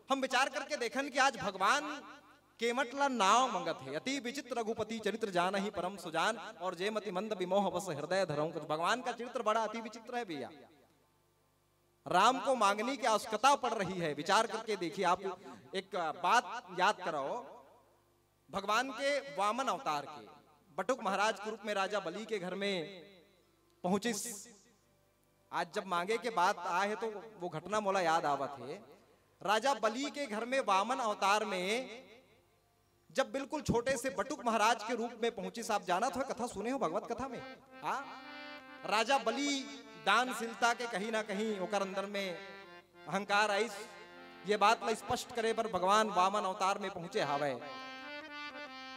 हम विचार करके देखन कि आज भगवान केमट ला नाव मंगत हे, अति विचित्र रघुपति चरित्र जानहि परम सुजान, और जे मति मंद विमोह बस हृदय धरऊं कुछ। भगवान का चरित्र बड़ा अति विचित्र है भैया। राम को मांगने की आवश्यकता पड़ रही है। विचार करके देखिए, आप एक बात याद कराओ, भगवान के वामन अवतार के, बटुक महाराज के रूप में राजा बलि के घर में पहुंचिस। आज जब मांगे के बात आए है तो वो घटना मोला याद आवत है। राजा बलि के घर में वामन अवतार में जब बिल्कुल छोटे से बटुक महाराज के रूप में पहुंचिस, आप जानत हो, कथा सुने हो भगवत कथा में, हाँ, राजा बलि दानशीलता के कहीं ना कहीं ओकर अंदर में अहंकार आइस। ये बात ला स्पष्ट करे बर भगवान वामन अवतार में पहुंचे हावय।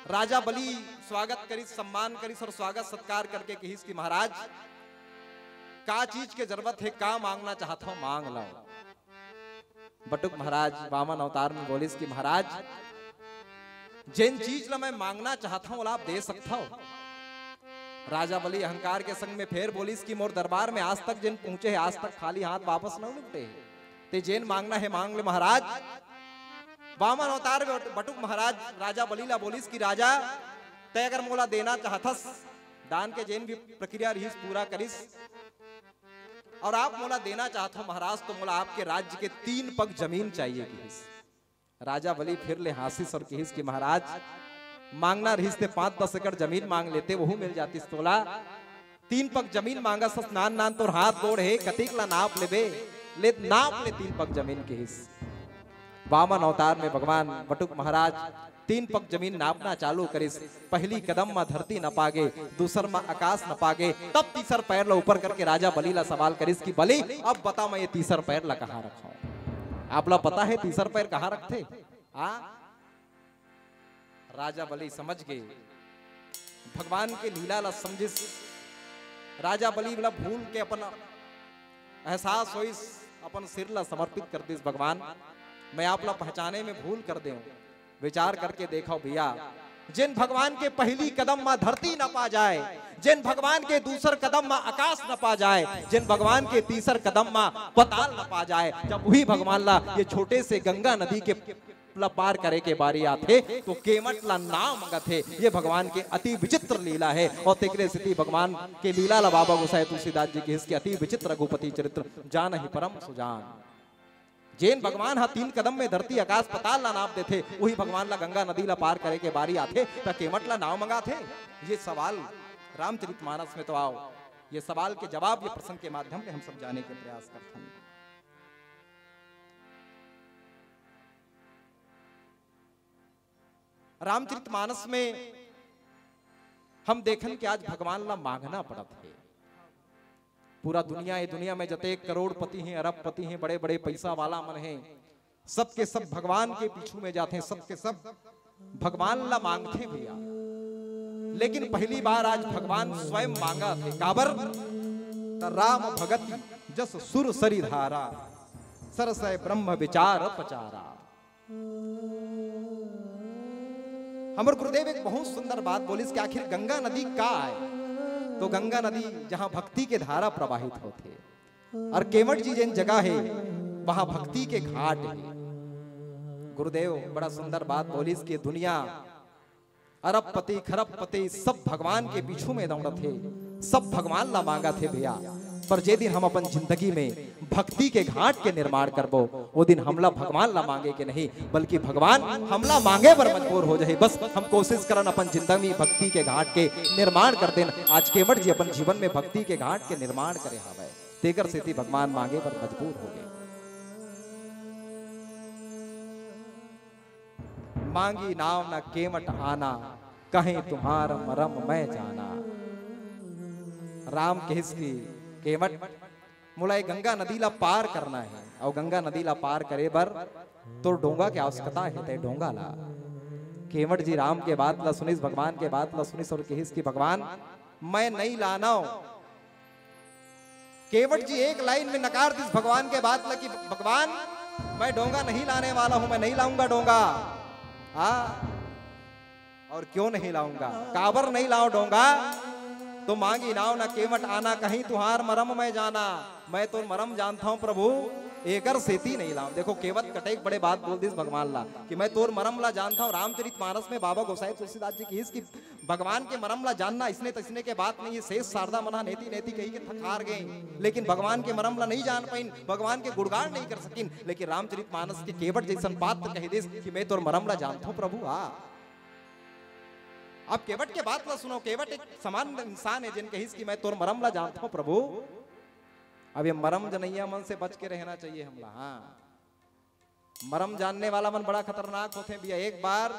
राजा बलि स्वागत करिस, सम्मान करिस और स्वागत सत्कार करके कहिस कि महाराज, का चीज के जरूरत है, का मांगना चाहत हो, मांग लो। बटुक महाराज वामन अवतार में बोलिस कि महाराज, जेन चीज ला मैं मांगना चाहत हूं, ओला आप दे सकत हव। राजा बलि अहंकार के संग में फेर बोलिस कि मोर दरबार में आज तक जेन पहुंचे हे, आज तक खाली हाथ वापस न लौटे हे। ते जेन मांगना हे, मांग ले महाराज। वामन अवतार में बटुक महाराज राजा बलि ला बोलिस कि राजा, तय अगर मोला देना चाहथस, दान के जेन भी प्रक्रिया रहिस, पूरा करिस, और आप मोला देना चाहत हो महाराज, तो मोला आपके राज्य के तीन पग जमीन चाहिए किहिस। राजा बलि फिर ले हांसिस और किहिस कि महाराज, मांगना रहिस ते पांच दस एकड़ जमीन मांग लेते, वहू मिल जातिस तोला। तीन पग जमीन मांगस हस, नान नान तोर हाथ गोड़ हे, कतेक ला नाप लेबे, ले नाप ले तीन पग जमीन किहिस। वामन अवतार में भगवान बटुक महाराज तीन पग जमीन नापना चालू करिस। पहली कदम म धरती नपा गे, दूसर म आकाश नपा गे, तब तीसर पैर ला ऊपर करके राजा बलि ला सवाल करिस कि बलि, अब बता, मैं ये तीसर पैर ला कहाँ रखूं? आप ला पता है तीसर पैर कहाँ रखथे? आ, राजा बलि समझ गे, भगवान के लीला ला समझिस। राजा बलि ला भूल के अपन एहसास होइस, अपन सिर ला समर्पित कर दिस, भगवान, मैं आप ला पहचाने में भूल कर देव। विचार करके देखो भैया, जेन भगवान के पहली कदम मा धरती न पा जाए, जेन भगवान के दूसर कदम मा आकाश न पा जाए, जेन भगवान के तीसर कदम मा पताल न पा जाए, जब वही भगवान ला ये छोटे से गंगा नदी के ला पार करे के बारी आथे, तो केमट ला नाव मंगत हे। ये भगवान के अति विचित्र लीला है। और तेकरे सेती भगवान के लीला ला बाबा गोसाई तुलसीदास जी के इसके अति विचित्र रघुपति चरित्र जानहि परम सुजान। जेन भगवान हा तीन कदम में धरती आकाश पताल ला नाप देथे, वही भगवान ला गंगा नदी ला पार करे के बारी आथे, त केमट ला नाव मंगाथे। ये सवाल रामचरित मानस में तो आओ, ये सवाल के जवाब ये प्रसंग के माध्यम से हम सब जाने के प्रयास करथन। रामचरित मानस में हम देखन कि आज भगवान ला मांगना पड़त हे। पूरा दुनिया, ये दुनिया में जते करोड़पति हैं, अरबपति हैं, बड़े-बड़े पैसा वाला मन हैं, सबके सब भगवान के पीछू में जाते हैं, सबके सब भगवान ला मांगथे भैया। लेकिन पहली बार आज भगवान स्वयं मांगा थे। काबर? त राम भगति जस सुर सरि धारा, सरसय ब्रह्म विचार पचारा। हमर गुरुदेव एक बहुत सुंदर बात बोलिस कि आखिर गंगा नदी का आय? तो गंगा नदी जहां भक्ति के धारा प्रवाहित होथे, और केवट जी जेन जगह हे, वहां भक्ति के घाट हे। गुरुदेव बड़ा सुंदर बात बोलिस कि दुनिया अरबपति, खरबपति सब भगवान के पीछू में दौड़त हे, सब भगवान ला मांगत हे भैया। पर जे दिन हम अपन जिंदगी में भक्ति के घाट के निर्माण करबो, वो दिन हमला भगवान ला मांगे के नहीं, बल्कि भगवान हमला मांगे बर मजबूर हो जाही। बस हम कोशिश करन अपन जिंदगी में भक्ति के घाट के निर्माण कर देन। आज केवट जी अपन जीवन में भक्ति के घाट के निर्माण करे हावय, तेकर सेती भगवान मांगे बर मजबूर हो गे। मांगी नाव न केवट आना, कहे तुम्हार मरम मैं जाना। राम कहिस कि केवट, मोला ये गंगा नदी ला पार करना हे, अउ गंगा नदी ला पार करे बर तोर डोंगा के आवश्यकता हे, तय डोंगा ला। केवट जी राम के बात ला सुनिस, भगवान के बात ला सुनिस अउ कहिस कि भगवान, मैं नइ लानव। केवट जी एक लाइन में नकार दिस भगवान के बात ला कि भगवान, मैं डोंगा नहीं लाने वाला हूं, मैं नहीं लाऊंगा डोंगा। हाँ, और क्यों नहीं लाऊंगा, काबर नहीं लाओ डोंगा? तो मांगी नाव ना केवट आना, कहीं तुहार मरम मैं जाना। मैं तोर मरम जानता हूं प्रभु, एकर सेती नहीं लाऊं। देखो, केवट कतेक बड़े बात बोल दिस भगवान ला कि मैं तोर मरम ला जानता हूं। रामचरित मानस में बाबा गोसाई तुलसीदास जी कहिस कि भगवान के मरम ला जानना इसने तइसने के बात नहीं हे। शेष शारदा मन ह नेति नेति कहि के थकार गे, लेकिन भगवान के मरम ला नहीं जान पाइन, भगवान के गुणगान नहीं कर सकिन। लेकिन रामचरित मानस के केवट जइसन बात कहि दिस कि मैं तोर मरम ला जानथों प्रभु। आ, अब केवट के बात ला सुनो, केवट एक सामान्य इंसान हे जेन कहिस कि मैं तोर मरम ला जानथों प्रभु। अब ये मरम जनैया मन से बच के रहना चाहिए हमला। हाँ, मरम जानने वाला मन बड़ा खतरनाक होथे भैया। एक बार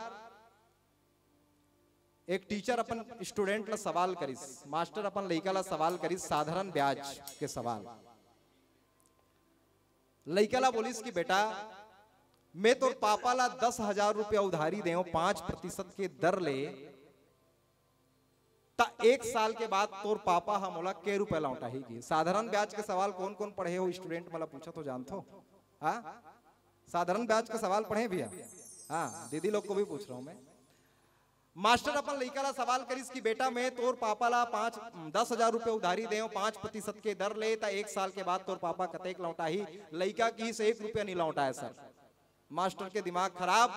एक टीचर अपन स्टूडेंट ला सवाल करिस, मास्टर अपन लइका ला सवाल करिस, साधारण ब्याज के सवाल। लइका ला बोलिस कि बेटा, मैं तोर पापा ला दस हजार रुपया उधारी देव पांच प्रतिशत के दर ले, त एक साल के बाद तोर पापा ह मोला के रुपया लौटाही गी? साधारण ब्याज के सवाल कौन कौन पढ़े हो स्टूडेंट, मोला पूछत हो जानथो? हाँ, साधारण ब्याज के सवाल पढ़े भैया? हाँ, दीदी लोग को भी पूछ रहा हूं मैं। मास्टर अपन लइका ला सवाल करिस कि बेटा, मैं तोर पापा ला पाँच, दस हजार रुपये उधारी देव पाँच प्रतिशत के दर ले, त एक साल के बाद तोर पापा कतेक लौटाही? लइका किहिस, एक रुपया नहीं लौटाए सर। मास्टर के दिमाग खराब।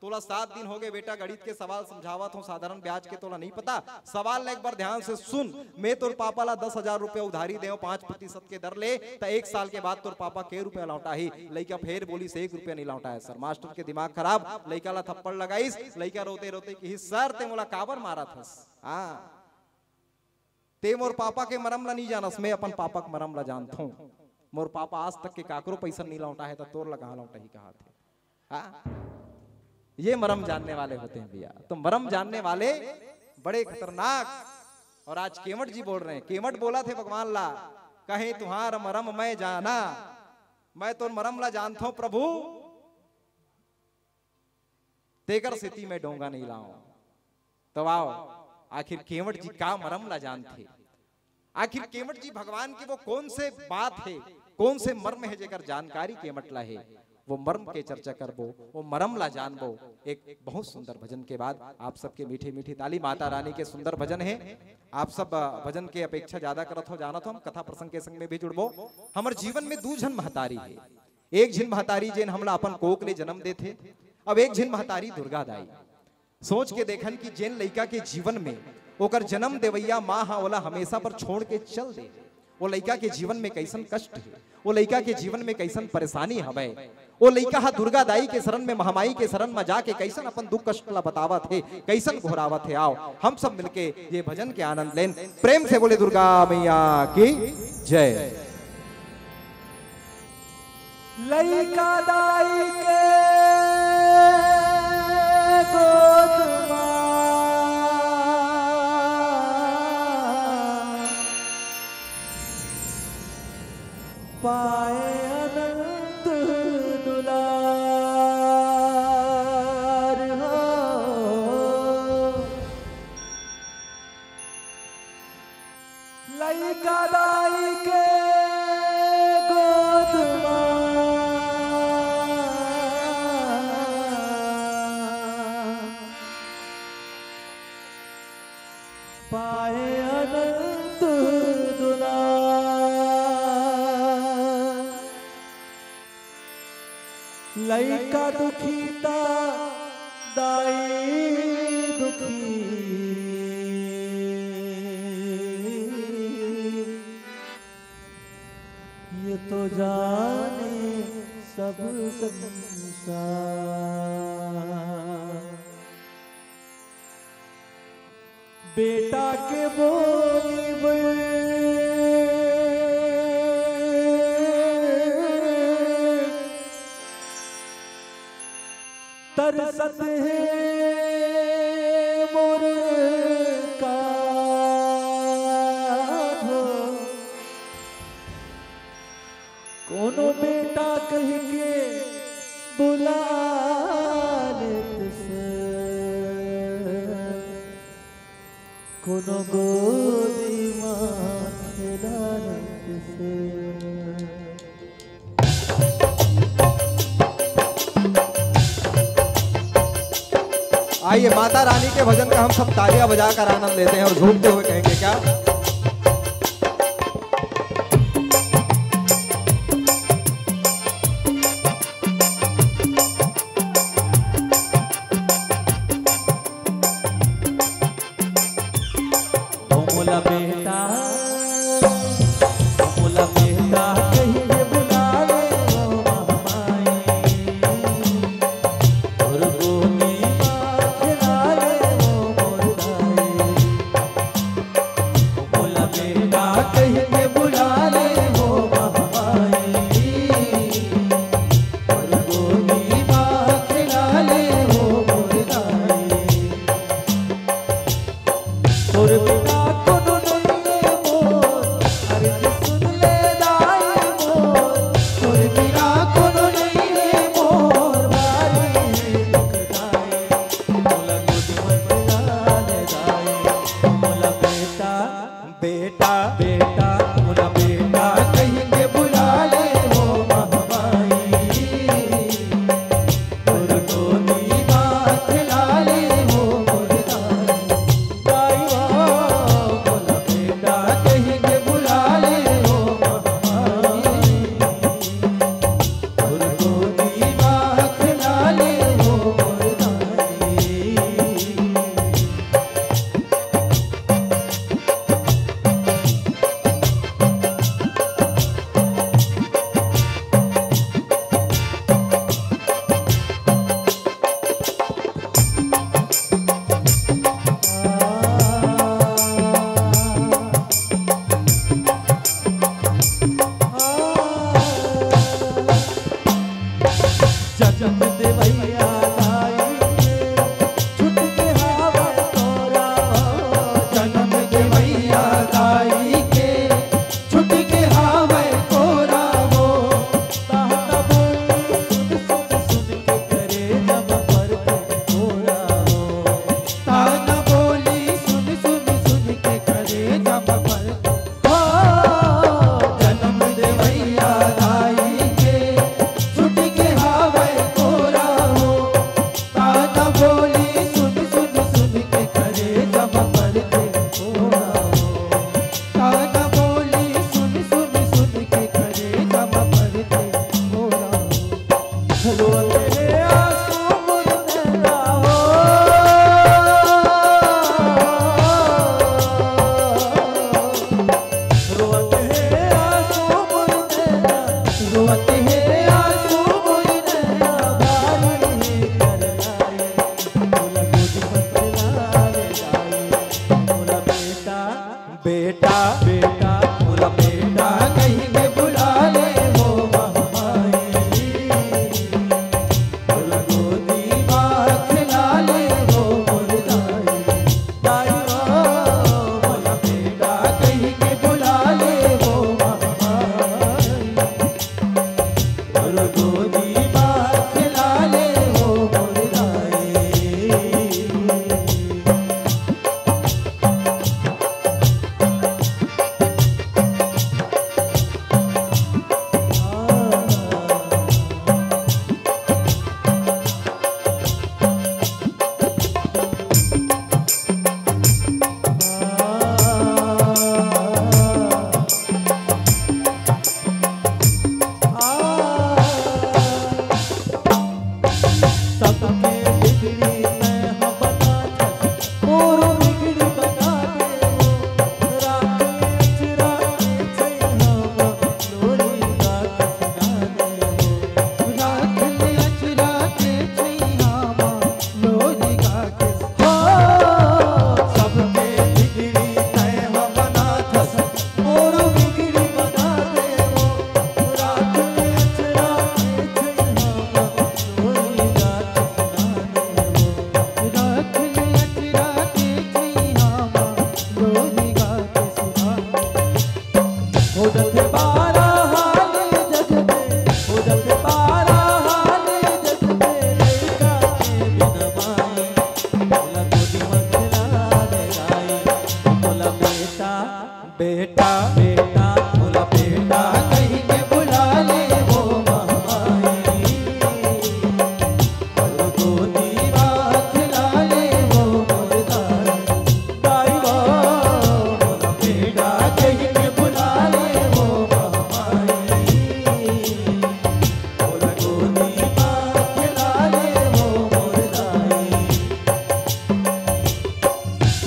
तोला सात दिन हो गए बेटा, गणित के सवाल समझावत हूँ, साधारण ब्याज के तोला नहीं पता। सवाल ला एक बार ध्यान से सुन, मैं तोर पापा ला दस हजार रुपया उधारी देव पाँच प्रतिशत के दर ले, त एक साल के बाद तोर पापा के रुपया लौटाही? लइका फेर बोलिस, एक रुपया नहीं लौटाए सर। मास्टर के दिमाग खराब, लइका ला थप्पड़ लगाइस। लइका रोते रोते किहिस, सर, ते मोला काबर मारत हस? हाँ, ते मोर पापा के मरम ला नहीं जानस, मैं अपन पापा के मरम ला जानथों। मोर पापा आज तक के काकरो पैसा नहीं लौटाहे, त तोर ला कहाँ लौटाही कहाथे? हाँ? ये मरम जानने वाले होते हैं भैया। तो मरम जानने वाले बड़े खतरनाक। और आज केवट जी बोल रहे हैं, केवट बोलथे भगवान ला, कहे तुम्हार मरम मैं जाना, मैं तोर मरम ला जानथों प्रभु, तेकर सेती मैं डोंगा नहीं लाऊं। तब आओ, आखिर केवट जी का मरम ला जानथे? आखिर केवट जी भगवान के वो कौन से बात हे, कौन से मर्म हे, जेकर जानकारी केवट ला हे, वो मर्म के चर्चा करबो, वो मरम ला जानबो। एक बहुत सुंदर भजन के बाद आप सबके मीठी मीठी ताली। माता रानी के सुंदर भजन हे। आप सब, अ, भजन के अपेक्षा ज्यादा करत हो, जानत हो, हम कथा प्रसंग के संग में भी जुड़बो। हमर जीवन में दू झन महतारी हे। एक झिन महतारी जेन हमला अपन कोख ले जन्म देथे, अब एक झिन महतारी दुर्गा दाई। सोच के देखन कि जेन लइका के जीवन में ओकर जन्म देवइया माँ ह ओला हमेशा बर छोड़ के चल दे, वो लइका के जीवन में कइसन कष्ट हे, वो लइका के जीवन में कइसन परेशानी हवय, वो लइका ह दुर्गा दाई के शरण में, महामाई के शरण में जाके कइसन अपन दुख कष्ट ला बतावत हे, कइसन घोरावत हे। आओ, हम सब मिलके ये भजन के आनंद लेन। प्रेम से बोले दुर्गा मैया की जय। लइका दाई के गोद मा पाए अनंत दुलार हो। लइका दाई के गोद मा पाए अनंत दुलार। बेटा दुखी ता दाई दुखी, ये तो जाने सब संसार। बेटा के बोली बर तरसत हे मोर कान्हो। कोनो बेटा कहिके बुला लेतिस, कोनो गोदी म खेला लेतिस। आइए, माता रानी के भजन का हम सब तालियां बजाकर आनंद लेते हैं और झूमते हुए कहेंगे क्या? ओ मोला बेटा, ओ मोला बेटा कहिके बुलाए ओ महामाई। तोर गोदी मा खेलाए ओ मोर दाई। ओ मोला बेटा कहिके बुलाए ओ महामाई। तोर गोदी मा खेलाए ओ मोर दाई। तोर बिना कोनो नइ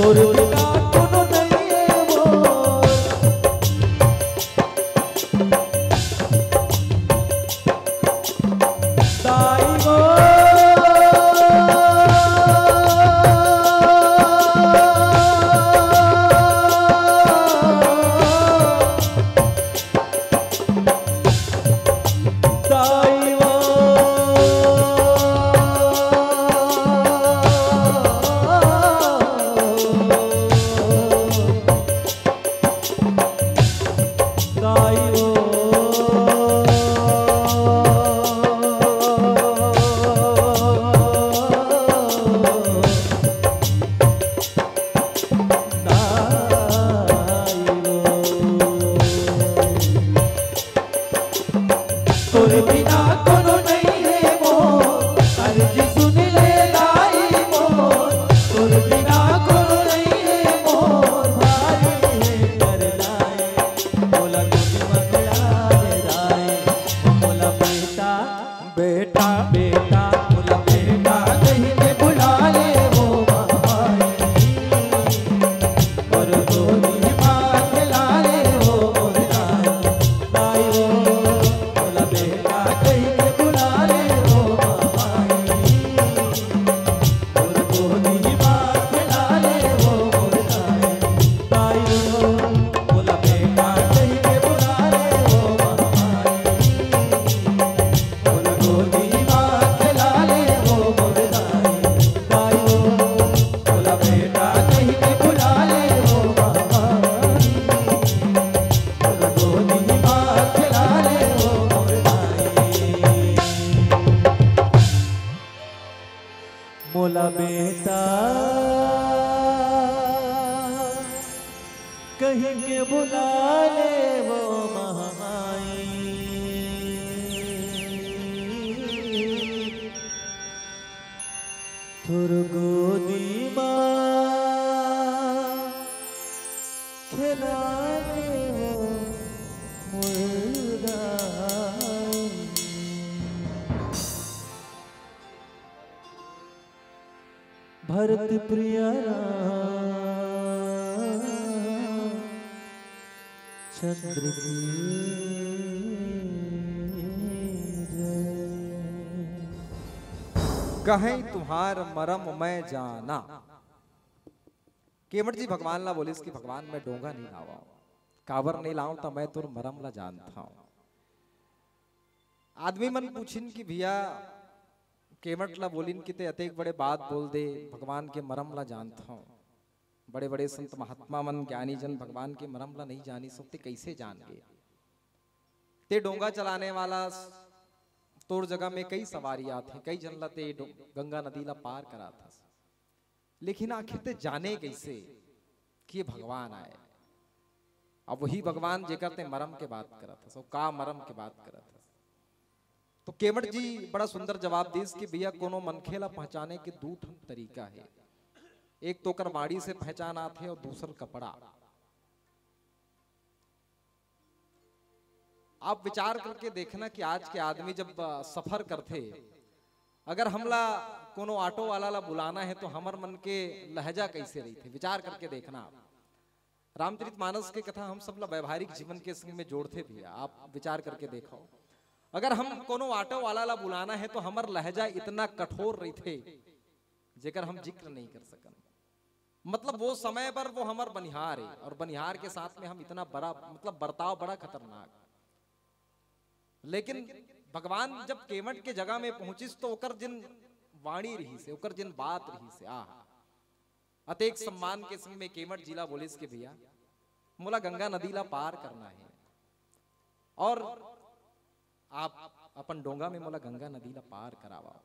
तोर बिना कोनो नइ हे मोर। दाई वो। दाई वो। दाई वो। दाई वो। तोर बिना कोनो नइ हे मोर, अर्जी सुन ले दाई मोर। तोर बिना कोनो नइ हे मोर, भारी हे करना हे। मोला गोदी म खेला ले दाई, मोला बेटा, बेटा, बेटा, मोला बेटा कहि के बुला ले वो माई। मोर गोदी म खेला ले वो मोर दाई, दाई वो। मोला बेटा कहि के बुला ले वो माई। मोर गोदी म खेला ले वो मोर दाई, दाई वो। मोला बेटा कहि के बुला ले वो माई। मोर गोदी म खेला ले वो मोर दाई, दाई वो। मोला बेटा कहि के बुला ले वो माई। मोर गोदी म खेला ले वो मोर दाई। मोला बेटा कहि के बुला ले वो माई। तोर गोदी म खेला ले वो मोर दाई। भरत प्रिय रामचंद्र की जय। कहैं तुम्हार मरम मैं जाना। केवट जी भगवान ला बोलिस कि भगवान, मैं डोंगा नइ लावंव, काबर नइ लावंव त मैं तोर मरम ला जानथंव। आदमी मन पूछिन कि भैया, केवट ला बोलिन कि ते अतेक बड़े बात बोल दे, भगवान के मरम ला जानथंव। बड़े-बड़े संत महात्मा मन, ज्ञानी जन भगवान के मरम ला नइ जानिस, ते कइसे जान गे? ते डोंगा चलाने वाला, तोर जगह में कई सवारी आथे, कई जन ला ते डो-, गंगा नदी ला पार कराथस, लेकिन आखिर ते जाने कइसे कि ये भगवान आय? अब वही भगवान जेकर ते मरम के बात करत हस, अउ का मरम के बात करत हस? तो केवट जी बड़ा सुंदर जवाब दिस कि भैया, कोनो मनखे ला पहचाने के दू ठन तरीका हे। एक तो ओकर वाणी से पहचान आथे अउ दूसर कपड़ा। आप विचार करके देखना कि आज के आदमी जब, अ, सफर करथे, अगर हमला कोनो ऑटो वाला ला बुलाना हे तो हमर मन के लहजा कइसे रहिथे, विचार करके देखना आप। रामचरित मानस के कथा हम सब ला व्यावहारिक जीवन के संग में जोड़थे भैया, आप विचार करके देखव। अगर हम कोनो ऑटो वाला ला बुलाना हे तो हमर लहजा इतना कठोर रहिथे, जेकर हम जिक्र नइ कर सकन। मतलब वो समय बर वो हमर बनिहार हे अउ बनिहार के साथ में हम इतना बड़ा, मतलब बर्ताव बड़ा खतरनाक। लेकिन भगवान जब केवट के जगह में पहुंचिस तो ओकर जिन वाणी रहिस हे, ओकर जिन बात रहिस हे, आह, अतेक सम्मान के संग में केवट जी ला बोलिस कि भैया, मोला गंगा नदी ला पार करना हे अउ आप अपन डोंगा में मोला गंगा नदी ला पार करावा।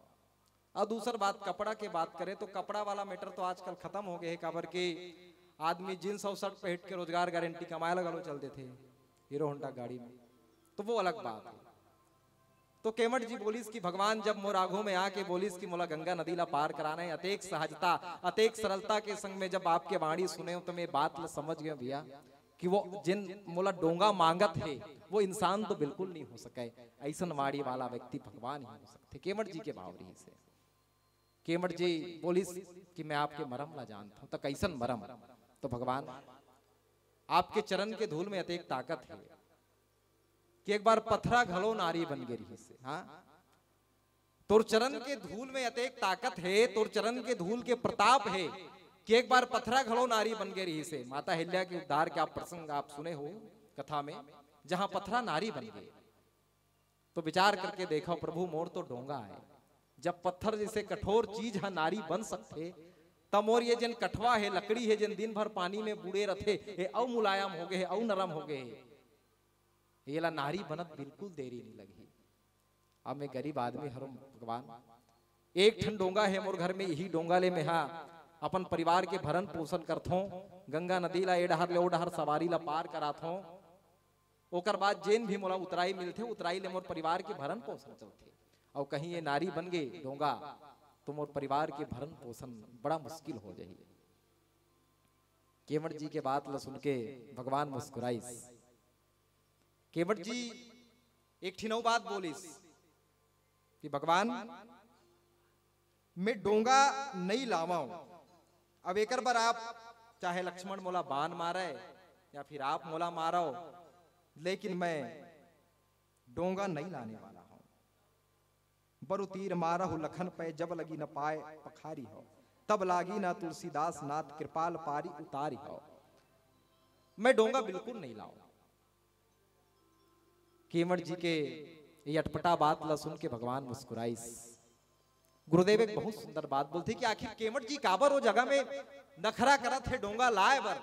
अउ दूसर बात, कपड़ा के बात करें तो कपड़ा वाला matter तो आजकल खतम हो गे हे, काबर के आदमी jeans अउ shirt पहिर के रोजगार गारंटी कमाए ला घलो चल देथे Hero Honda गाड़ी में, तो वो अलग बात हे। तो केवट जी बोलिस कि भगवान जब मोर आघू में आके बोलिस कि मोला गंगा नदी ला पार कराना हे, अतेक सहजता, अतेक सरलता के संग में जब आपके वाणी सुनेंव तो मैं बात ला समझ गेंव भैया कि वो जिन मोला डोंगा मांगत हे, वो इंसान तो बिल्कुल नइ हो सकय। अइसन वाणी वाला व्यक्ति भगवान ही हो सकथे। केवट जी के भाव रहिस हे। केवट जी बोलिस कि मैं आपके मरम ला जानत हूं। त कइसन मरम? तो भगवान, आपके चरण के धूल में अतेक ताकत हे कि एक बार पथरा घलो नारी बन गे रिहिस हे। हाँ, तोर चरण के धूल में अतेक ताकत हे, तोर चरण के धूल के प्रताप हे कि एक बार पथरा घलो नारी बन गे रिहिस हे। माता अहिल्या के उद्धार के आप प्रसंग आप सुने हो कथा में, जहां पथरा नारी बन गे। तो विचार करके देखो प्रभु, मोर तो डोंगा हे। जब पत्थर जइसे कठोर चीज ह नारी बन सकथे, त मोर ये जेन कठवा हे, लकड़ी हे, जेन दिन भर पानी में बूड़े रथे, ये अउ मुलायम हो गे हे, अउ नरम हो गे हे। येला नारी बनत बिल्कुल देरी नइ लगही। अब मैं गरीब आदमी हरंव भगवान, एक ठन डोंगा हे मोर घर में, इही डोंगा ले मेहा अपन परिवार के भरण पोषण करथों। गंगा नदी ला ए डहर ले ओ डहर सवारी ला पार कराथों। ओकर बाद जेन भी मोला उतराई मिलथे, उतराई ले मोर परिवार के भरण पोषण चलथे। अउ कहीं ये नारी बन गे डोंगा, तो मोर परिवार के भरण पोषण बड़ा मुश्किल हो जाही। केवट जी के बात ला सुन के भगवान मुस्कुराइस। केवट जी एक ठिन अउ बात बोलिस कि भगवान, मैं डोंगा नइ लावंव। अब एकर बर आप चाहे लक्ष्मण मोला बाण मारय या फिर आप मोला मारव, लेकिन मैं डोंगा नइ लाने वाला हंव। बरु तीर मारहु लखन पै, जब लगी न पाय पखारी हो। तब लागी न तुलसीदास नाथ, कृपाल पारी उतारी हो। मैं डोंगा बिल्कुल नइ लावंव। केवट जी के ये अटपटा बात ला सुन के भगवान मुस्कुराइस। गुरुदेव एक बहुत सुंदर बात बोलथे कि आखिर केवट जी काबर ओ जगह में नखरा करत हे डोंगा लाय बर।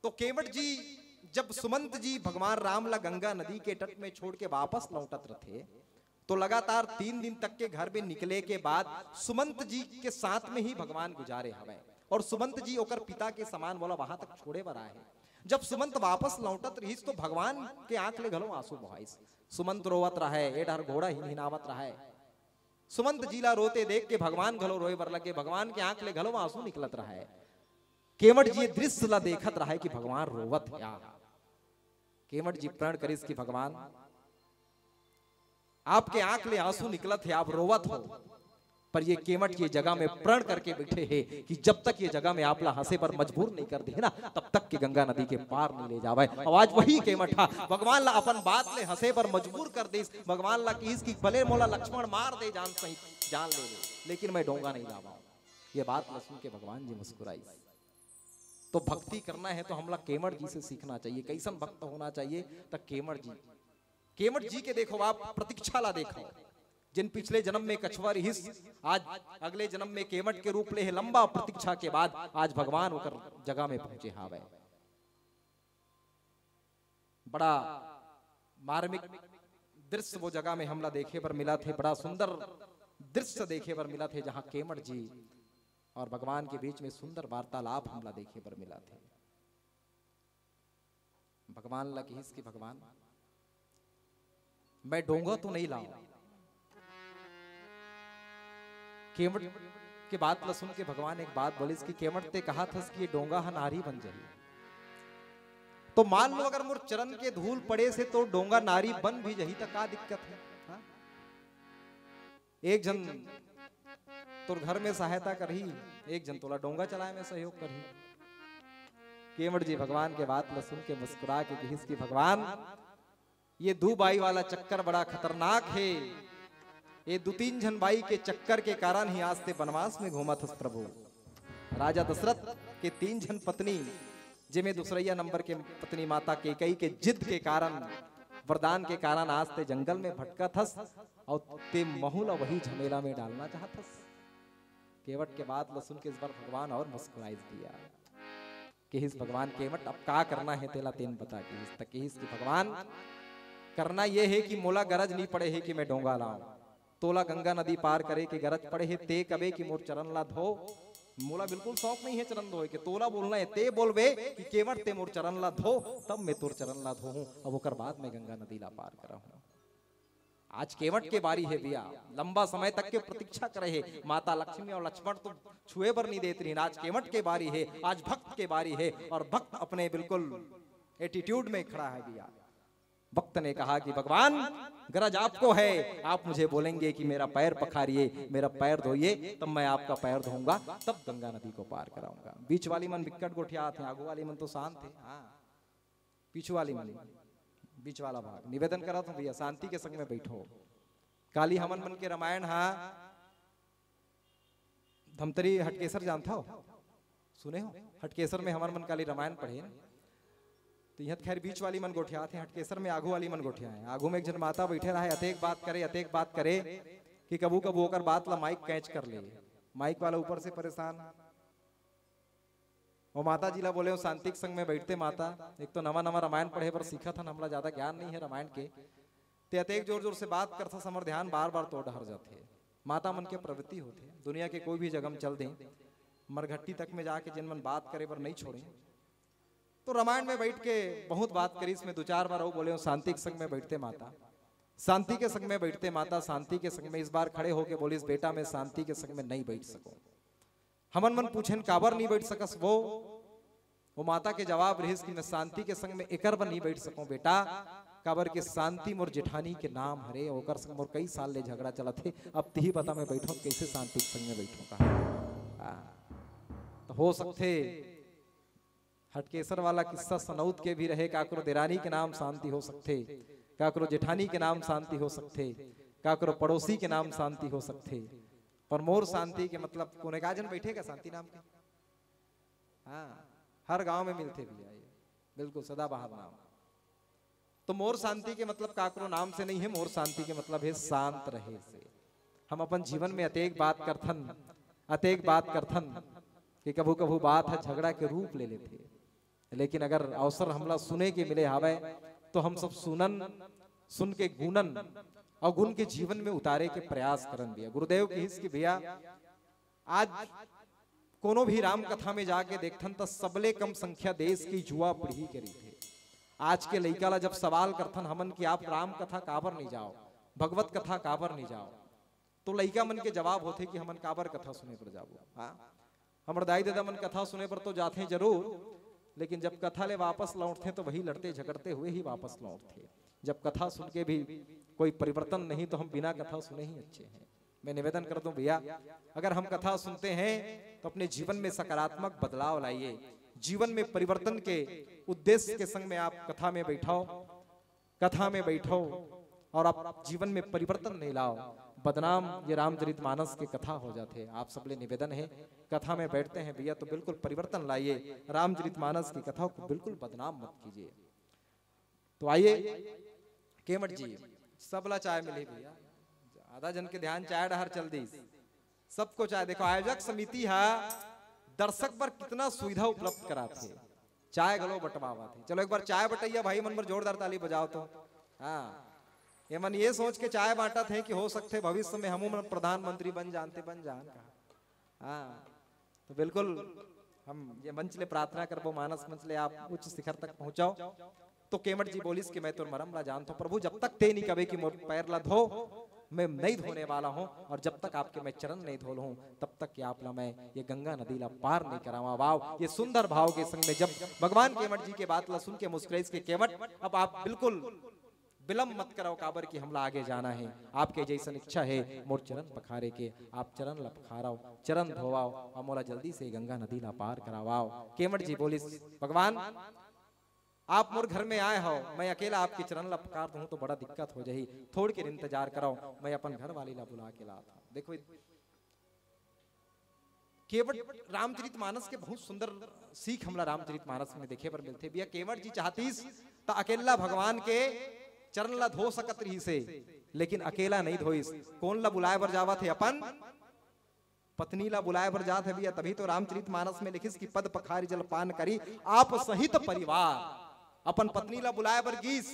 तो केवट जी, जब सुमंत जी भगवान राम ला गंगा नदी के तट में छोड़ के वापस लौटत रथे, तो लगातार तीन दिन तक के घर में निकले के बाद सुमंत जी के साथ में ही भगवान गुजारे हवय। और सुमंत जी ओकर पिता के समान, वोला वहां तक छोड़े बर आए हे। जब सुमंत वापस लौटत रहिस, तो भगवान के आंख ले घलो आंसू बहाइस। सुमंत रोवत रहय, ए डहर घोड़ा हिनहिनावत रहय। सुमंत जी ला रोते देख के भगवान घलो रोए बर लगे, भगवान के आंख ले घलो आंसू निकलत रहय। केवट जी ये दृश्य ला देखत रहय कि भगवान रोवत हे। केवट जी प्रण करिस कि भगवान, आपके आंख ले आंसू निकलत हे, आप रोवत हो, पर ये केवट ये जगह में प्रण करके बैठे हे कि जब तक ये जगह में आप ला हंसे बर मजबूर नइ कर दे ना, तब तक के गंगा नदी के पार नइ ले जावय। अउ आज वही केवट हा भगवान ला अपन बात ले हंसे बर मजबूर कर दिस, भगवान ला किहिस कि भले मोला लक्ष्मण मार दे, जान सहित जान ले ले, लेकिन मैं डोंगा नइ लावंव। ये बात ला सुन के भगवान जी मुस्कुराइस। तो भक्ति करना हे तो हमला केवट जी से सीखना चाहिए। कइसन भक्त होना चाहिए? त केवट जी, केवट जी के देखो, आप प्रतीक्षा ला देखो, जेन पिछले जन्म में कछुआ रिहिस, आज अगले जन्म में केवट के रूप ले हे। लंबा प्रतीक्षा के बाद आज भगवान ओकर जगह में पहुंचे हावय। बड़ा मार्मिक दृश्य वो जगह में हमला देखे बर मिलत हे, बड़ा सुंदर दृश्य देखे बर मिलत हे, जहां केवट जी और भगवान के बीच में सुंदर वार्तालाप हमला देखे बर मिलत हे। भगवान ला किहिस कि भगवान, मैं डोंगा तो नइ लावंव। केवट के बात ला सुन के भगवान एक बात बोलिस कि केवट, ते कहत हस कि ये डोंगा ह नारी बन जाही, तो मान लो अगर मोर चरण के धूल पड़े से तो डोंगा नारी बन भी जाही, त का दिक्कत हे? हाँ? एक झन तोर घर में सहायता करही, एक झन तोला डोंगा चलाए में सहयोग करही। केवट जी भगवान के बात ला सुन के मुस्कुरा के किहिस कि भगवान, ये दू बाई वाला चक्कर बड़ा खतरनाक हे। ये दू तीन झन बाई के चक्कर के कारण ही आज ते बनवास में घूमत हस प्रभु। राजा दशरथ के तीन झन पत्नी, जेमे दूसरैया नंबर के पत्नी माता कैकई के जिद के कारण, वरदान के कारण आज ते जंगल में भटकत हस अउ ते महू ला वही झमेला में डालना चाहत हस। केवट के बात ला सुन के इस बार भगवान और मुस्कुराइस भैया। किहिस भगवान, केवट अब का करना हे तेला तेन बता। किहिस त किहिस कि भगवान, करना ये हे कि मोला गरज नइ पड़े हे कि मैं डोंगा लावंव, तोला गंगा नदी पार करे के गरज पड़े हे, ते कबे कि मोर चरण ला धो। मोला बिल्कुल शौक नइ हे चरण धोए के, तोला बोलना हे, ते बोलबे कि केवट ते मोर चरण ला धो, तब मैं तोर चरण ला धोहूं, अब ओकर बाद मैं गंगा नदी ला पार करहूं। आज केवट के बारी हे भैया, लंबा समय तक के प्रतीक्षा करे हे। माता लक्ष्मी और लक्ष्मण तो छुए बर नइ देत रहिन, आज केवट के बारी हे, आज भक्त के बारी हे। और भक्त अपने बिल्कुल एटीट्यूड में खड़ा हे भैया। भक्त ने कहा कि भगवान, गरज आपको है, आप मुझे बोलेंगे कि मेरा पैर पखारिए, मेरा पैर धोइए, तब मैं आपका पैर धोऊंगा, तब गंगा नदी को पार कराऊंगा। बीच वाली मन बिक्कट गोठियात हे, आगू वाली मन तो शांत हे। हाँ, पीछू वाली मन, बीच वाला भाग निवेदन करत हों भैया, शांति के संग में बैठो। काली हमन मन के रामायण हा धमतरी हटकेसर जानत हव, सुने हो? हटकेसर में हमन मन काली रामायण पढ़े न, तो इहाँ खैर बीच वाली मन गोठियात हे, हटकेसर में आगू वाली मन गोठियाए। आगू में एक झन माता बैठे रहे, अतेक बात करे, अतेक बात करे कि कभू कभू ओकर बात ला माइक कैच कर ले। माइक वाला ऊपर से परेशान। वो माता जी ला बोले, वो शांति के संग में बैठते माता, एक तो नवा नवा रामायण पढ़े बर सीखत हन, हमला ज्यादा ज्ञान नहीं है रामायण के, ते अतेक जोर जोर से बात करथस, हमर ध्यान बार बार तोर डहर जाथे। माता मन के प्रवृत्ति होथे, दुनिया के कोई भी जगह में चल दें, मरघट्टी तक में जाके जिन मन बात करे बर नहीं छोड़े, तो रामायण में बैठ के बहुत बात करिस, मैं दो चार बार अउ बोले हूँ, शांति के संग में बैठते माता, शांति के संग में बैठते माता, शांति के संग में। इस बार खड़े होके बोलिस, बेटा, मैं शांति के संग में नहीं बैठ सकूं। हमन मन पूछेन, काबर नहीं बैठ सकस वो? वो माता के जवाब रहिस कि मैं शांति के संग में एकर बर नहीं बैठ सकूं बेटा, काबर के शांति मोर जेठानी के नाम हरे, ओकर संग मोर कई साल ले झगड़ा चलत हे, अब तिही बता मैं बैठूं, कैसे शांति के संग में बैठूं, कहा। हाँ। तो हो सकथे हटकेसर वाला किस्सा सनौत के भी रहे, काकरो देरानी के नाम शांति हो सकथे, काकरो जेठानी के नाम शांति हो सकथे, काकरो पड़ोसी के नाम शांति हो सकथे, पर मोर शांति के मतलब कोन, एक आध झन बैठे का शांति नाम के? हाँ, हर गांव में मिलथे भैया ये, बिल्कुल सदाबहार नाम। तो मोर शांति के मतलब काकरो नाम से नहीं है, मोर शांति के मतलब है शांत रहे से। हम अपन जीवन में अतेक बात करथन, अतेक बात करथन कि कभू कभू बात ह झगड़ा के रूप ले लेथे, लेकिन अगर अवसर हमला सुने के मिले हावय तो हम सब सुनन, सुन के गुनन और गुन के जीवन में उतारे के प्रयास करन भैया। गुरुदेव कहिस कि भैया, आज कोनो भी राम कथा में जाके देखथन त सबले कम संख्या देश की युवा पीढ़ी के रहिथे। आज के लइका ला जब सवाल करथन हमन कि आप राम कथा काबर नहीं जाओ, भगवत कथा काबर नहीं जाओ, तो लइका मन के जवाब होथे कि हमन काबर कथा सुने बर जाबो। हाँ, हमर दाई ददा मन कथा सुने बर तो जाथे जरूर, लेकिन जब कथा ले वापस लौटथे तो वही लड़ते झगड़ते हुए ही वापस लौटथे। जब कथा सुन के भी कोई परिवर्तन नहीं तो हम बिना कथा सुने ही अच्छे हैं। मैं निवेदन कर दूं भैया, अगर हम कथा सुनते हैं तो अपने जीवन में सकारात्मक बदलाव लाइए, जीवन में परिवर्तन के उद्देश्य के संग में आप कथा में बैठाओ, कथा में बैठो और आप जीवन में परिवर्तन नहीं लाओ, बदनाम ये रामचरितमानस के कथा हो जाथे। आप सबले निवेदन है, कथा में बैठते हैं भैया तो बिल्कुल परिवर्तन लाइए, रामचरितमानस की कथा को बिल्कुल बदनाम मत कीजिए। तो आइए केमट जी, सबला चाय मिली भैया, आधा जन के ध्यान चाय डहर चल दी, सबको चाय। देखो आयोजक समिति हा दर्शक बर कितना सुविधा उपलब्ध कराथे, चाय घलो बंटवावत हे। चलो एक बार चाय बटैया भाई मन बर जोरदार ताली बजाओ तो। हाँ, ये मन ये सोच के चाय बांटत हे कि हो सकथे भविष्य में हमू मन प्रधानमंत्री बन जानते बन जान कहा। हाँ, तो बिल्कुल हम ये मंच ले प्रार्थना करबो, मानस मंच ले आप उच्च शिखर तक पहुंचाओ। तो केमट जी बोलिस कि मैं तोर मरम ला जानथों प्रभु, जब तक ते नहीं कबे कि मोर पैर ला धो, मैं नहीं धोने वाला हूँ, और जब तक आपके मैं चरण नहीं धो लूँ तब तक कि आप ला मैं ये गंगा नदी ला पार नहीं करावा। वाव, ये सुंदर भाव के संग में जब भगवान केमट जी के बात ला सुन के मुस्कुराइस के केमट, अब आप बिल्कुल विलंब मत कराओ, काबर कि हमला आगे जाना है, आपके जैसन इच्छा है मोर चरण पखारे के, आप चरण ला पखाराओ, चरण धोवाओ, और मोला जल्दी से गंगा नदी ला पार करावाओ। केमट जी बोलिस, भगवान आप मोर घर में आए हो, मैं अकेला आपके चरण ला पखार दूं तो बड़ा दिक्कत हो जाही, थोड़ के इंतजार कराओ, मैं अपन घर वाली ला बुला के लात हूं। देखो केवट रामचरित मानस के बहुत सुंदर सीख हमला रामचरित मानस में देखे बर मिलथे। भैया केवट जी चाहतीस त अकेला भगवान के चरण ला धो सकत रहिसे, लेकिन अकेला नहीं धोइस। कोन ला बुलाए बर जावत हे? अपन पत्नी ला बुलाए बर जात हे भैया। तभी तो रामचरित मानस में लिखिस कि पद पखारी जल पान करी आप सहित परिवार। अपन पत्नी ला बुलाए बर गीस,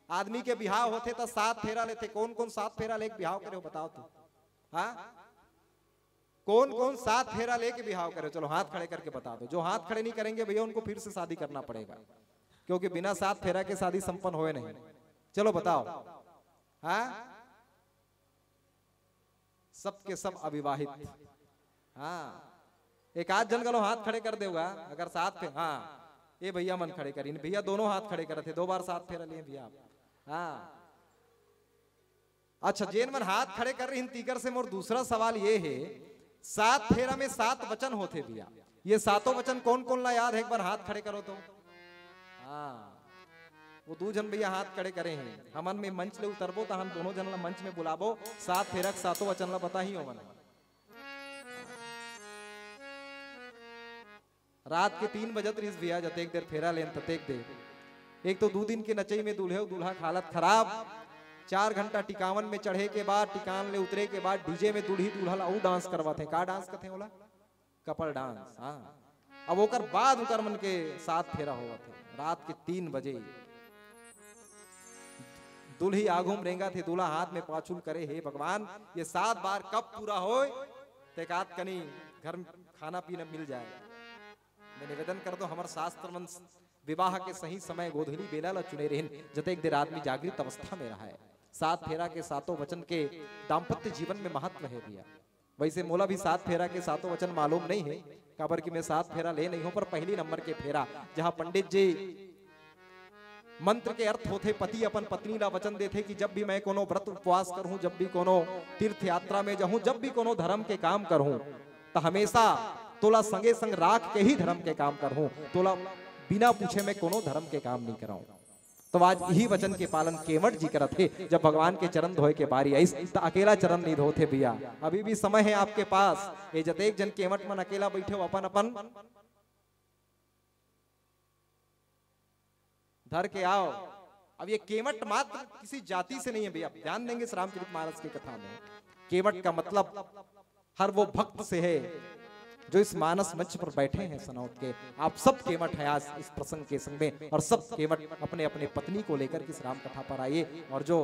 आदमी के बिहाव होथे त सात फेरा लेथे। कौन कौन सात फेरा लेके बिहाव करे हो बताओ तो? हाँ, कौन कौन सात फेरा लेके बिहाव करे हो? चलो हाथ खड़े करके बता दो। जो हाथ खड़े नहीं करेंगे भैया उनको फिर से शादी करना पड़ेगा, क्योंकि बिना सात फेरा के शादी संपन्न होए नहीं। चलो बताओ। हाँ, सबके सब अविवाहित। हाँ, एक आध जन घलो हाथ खड़े कर देगा अगर सात फेरा। हाँ, ये भैया मन खड़े करिन, भैया दोनों हाथ खड़े करे थे, दो बार सात फेरा लिए भैया आप। हाँ। अच्छा, जेन मन हाथ खड़े कर रहिन, तीकर से मोर दूसरा सवाल ये हे, सात फेरा में सात वचन होथे भैया, ये सातों वचन कौन कौन ला याद है, एक बार हाथ खड़े करो तो। हाँ, वो दू झन भैया हाथ खड़े करे हैं। हमन में मंच ले उतरबो त हम दोनों झन ला मंच में बुलाबो, सात फेरा के सातों वचन ला बताही ओमन। रात के तीन बजत रहिस भैया, जतेक देर फेरा लेन ततेक देर। एक तो दू दिन के नचई में दूल्हे अउ दूल्हा के हालत खराब। चार घंटा टिकावन में चढ़े के बाद, टिकावन ले उतरे के बाद डीजे में दूल्ही दूल्हा ला अउ डांस करवाथे। का डांस कथे ओला? Couple dance. हाँ, अब ओकर बाद ओकर मन के सात फेरा होवत हे रात के तीन बजे। दूल्ही आगू में रेंगत हे, दूल्हा हाथ में पाछुल करे, हे भगवान, ये सात बार कब पूरा होय, तेकात कनी घर में खाना पीना मिल जाए। मैं निवेदन करथों, हमर शास्त्र मन विवाह के सही समय गोधूली बेला ला चुने रहिन, जतेक देर आदमी जागृत अवस्था में रहय। सात फेरा के सातों वचन के दाम्पत्य जीवन में महत्व हे भैया। वैसे मोला भी सात फेरा के सातों वचन मालूम नहीं हे, काबर कि मैं सात फेरा ले नहीं हूं, पर पहली नंबर के फेरा, जहां पंडित जी मंत्र के अर्थ होथे, पति अपन पत्नी ला वचन देथे कि जब भी मैं कोनो व्रत उपवास करहूं, जब भी कोनो तीर्थ यात्रा में जाहूं, जब भी कोनो धर्म के काम करहूं, त हमेशा तोला संगे संग राख के ही धर्म के काम करहूं, तोला बिना पूछे मैं कोनो धर्म के काम नहीं कराऊं। तो आज यही वचन के पालन केवट जी करत हे। जब भगवान के चरण धोए के बारी आइस, त अकेला चरण नहीं धोथे भैया, अभी भी समय है आपके पास। ये जतेक जन केवट मन अकेला बैठे हो, अपन अपन धर के आओ। अब ये केवट मात्र किसी जाति से नहीं है भैया, ध्यान देंगे श्री रामचरित मानस की कथा में। केवट का मतलब हर वो भक्त से है जो इस मानस मंच पर बैठे हैं सनौत के। आप सब केवट हैं आज इस प्रसंग के संग में, और सब केवट अपने अपने पत्नी को लेकर के इस राम कथा पर आइए। और जो,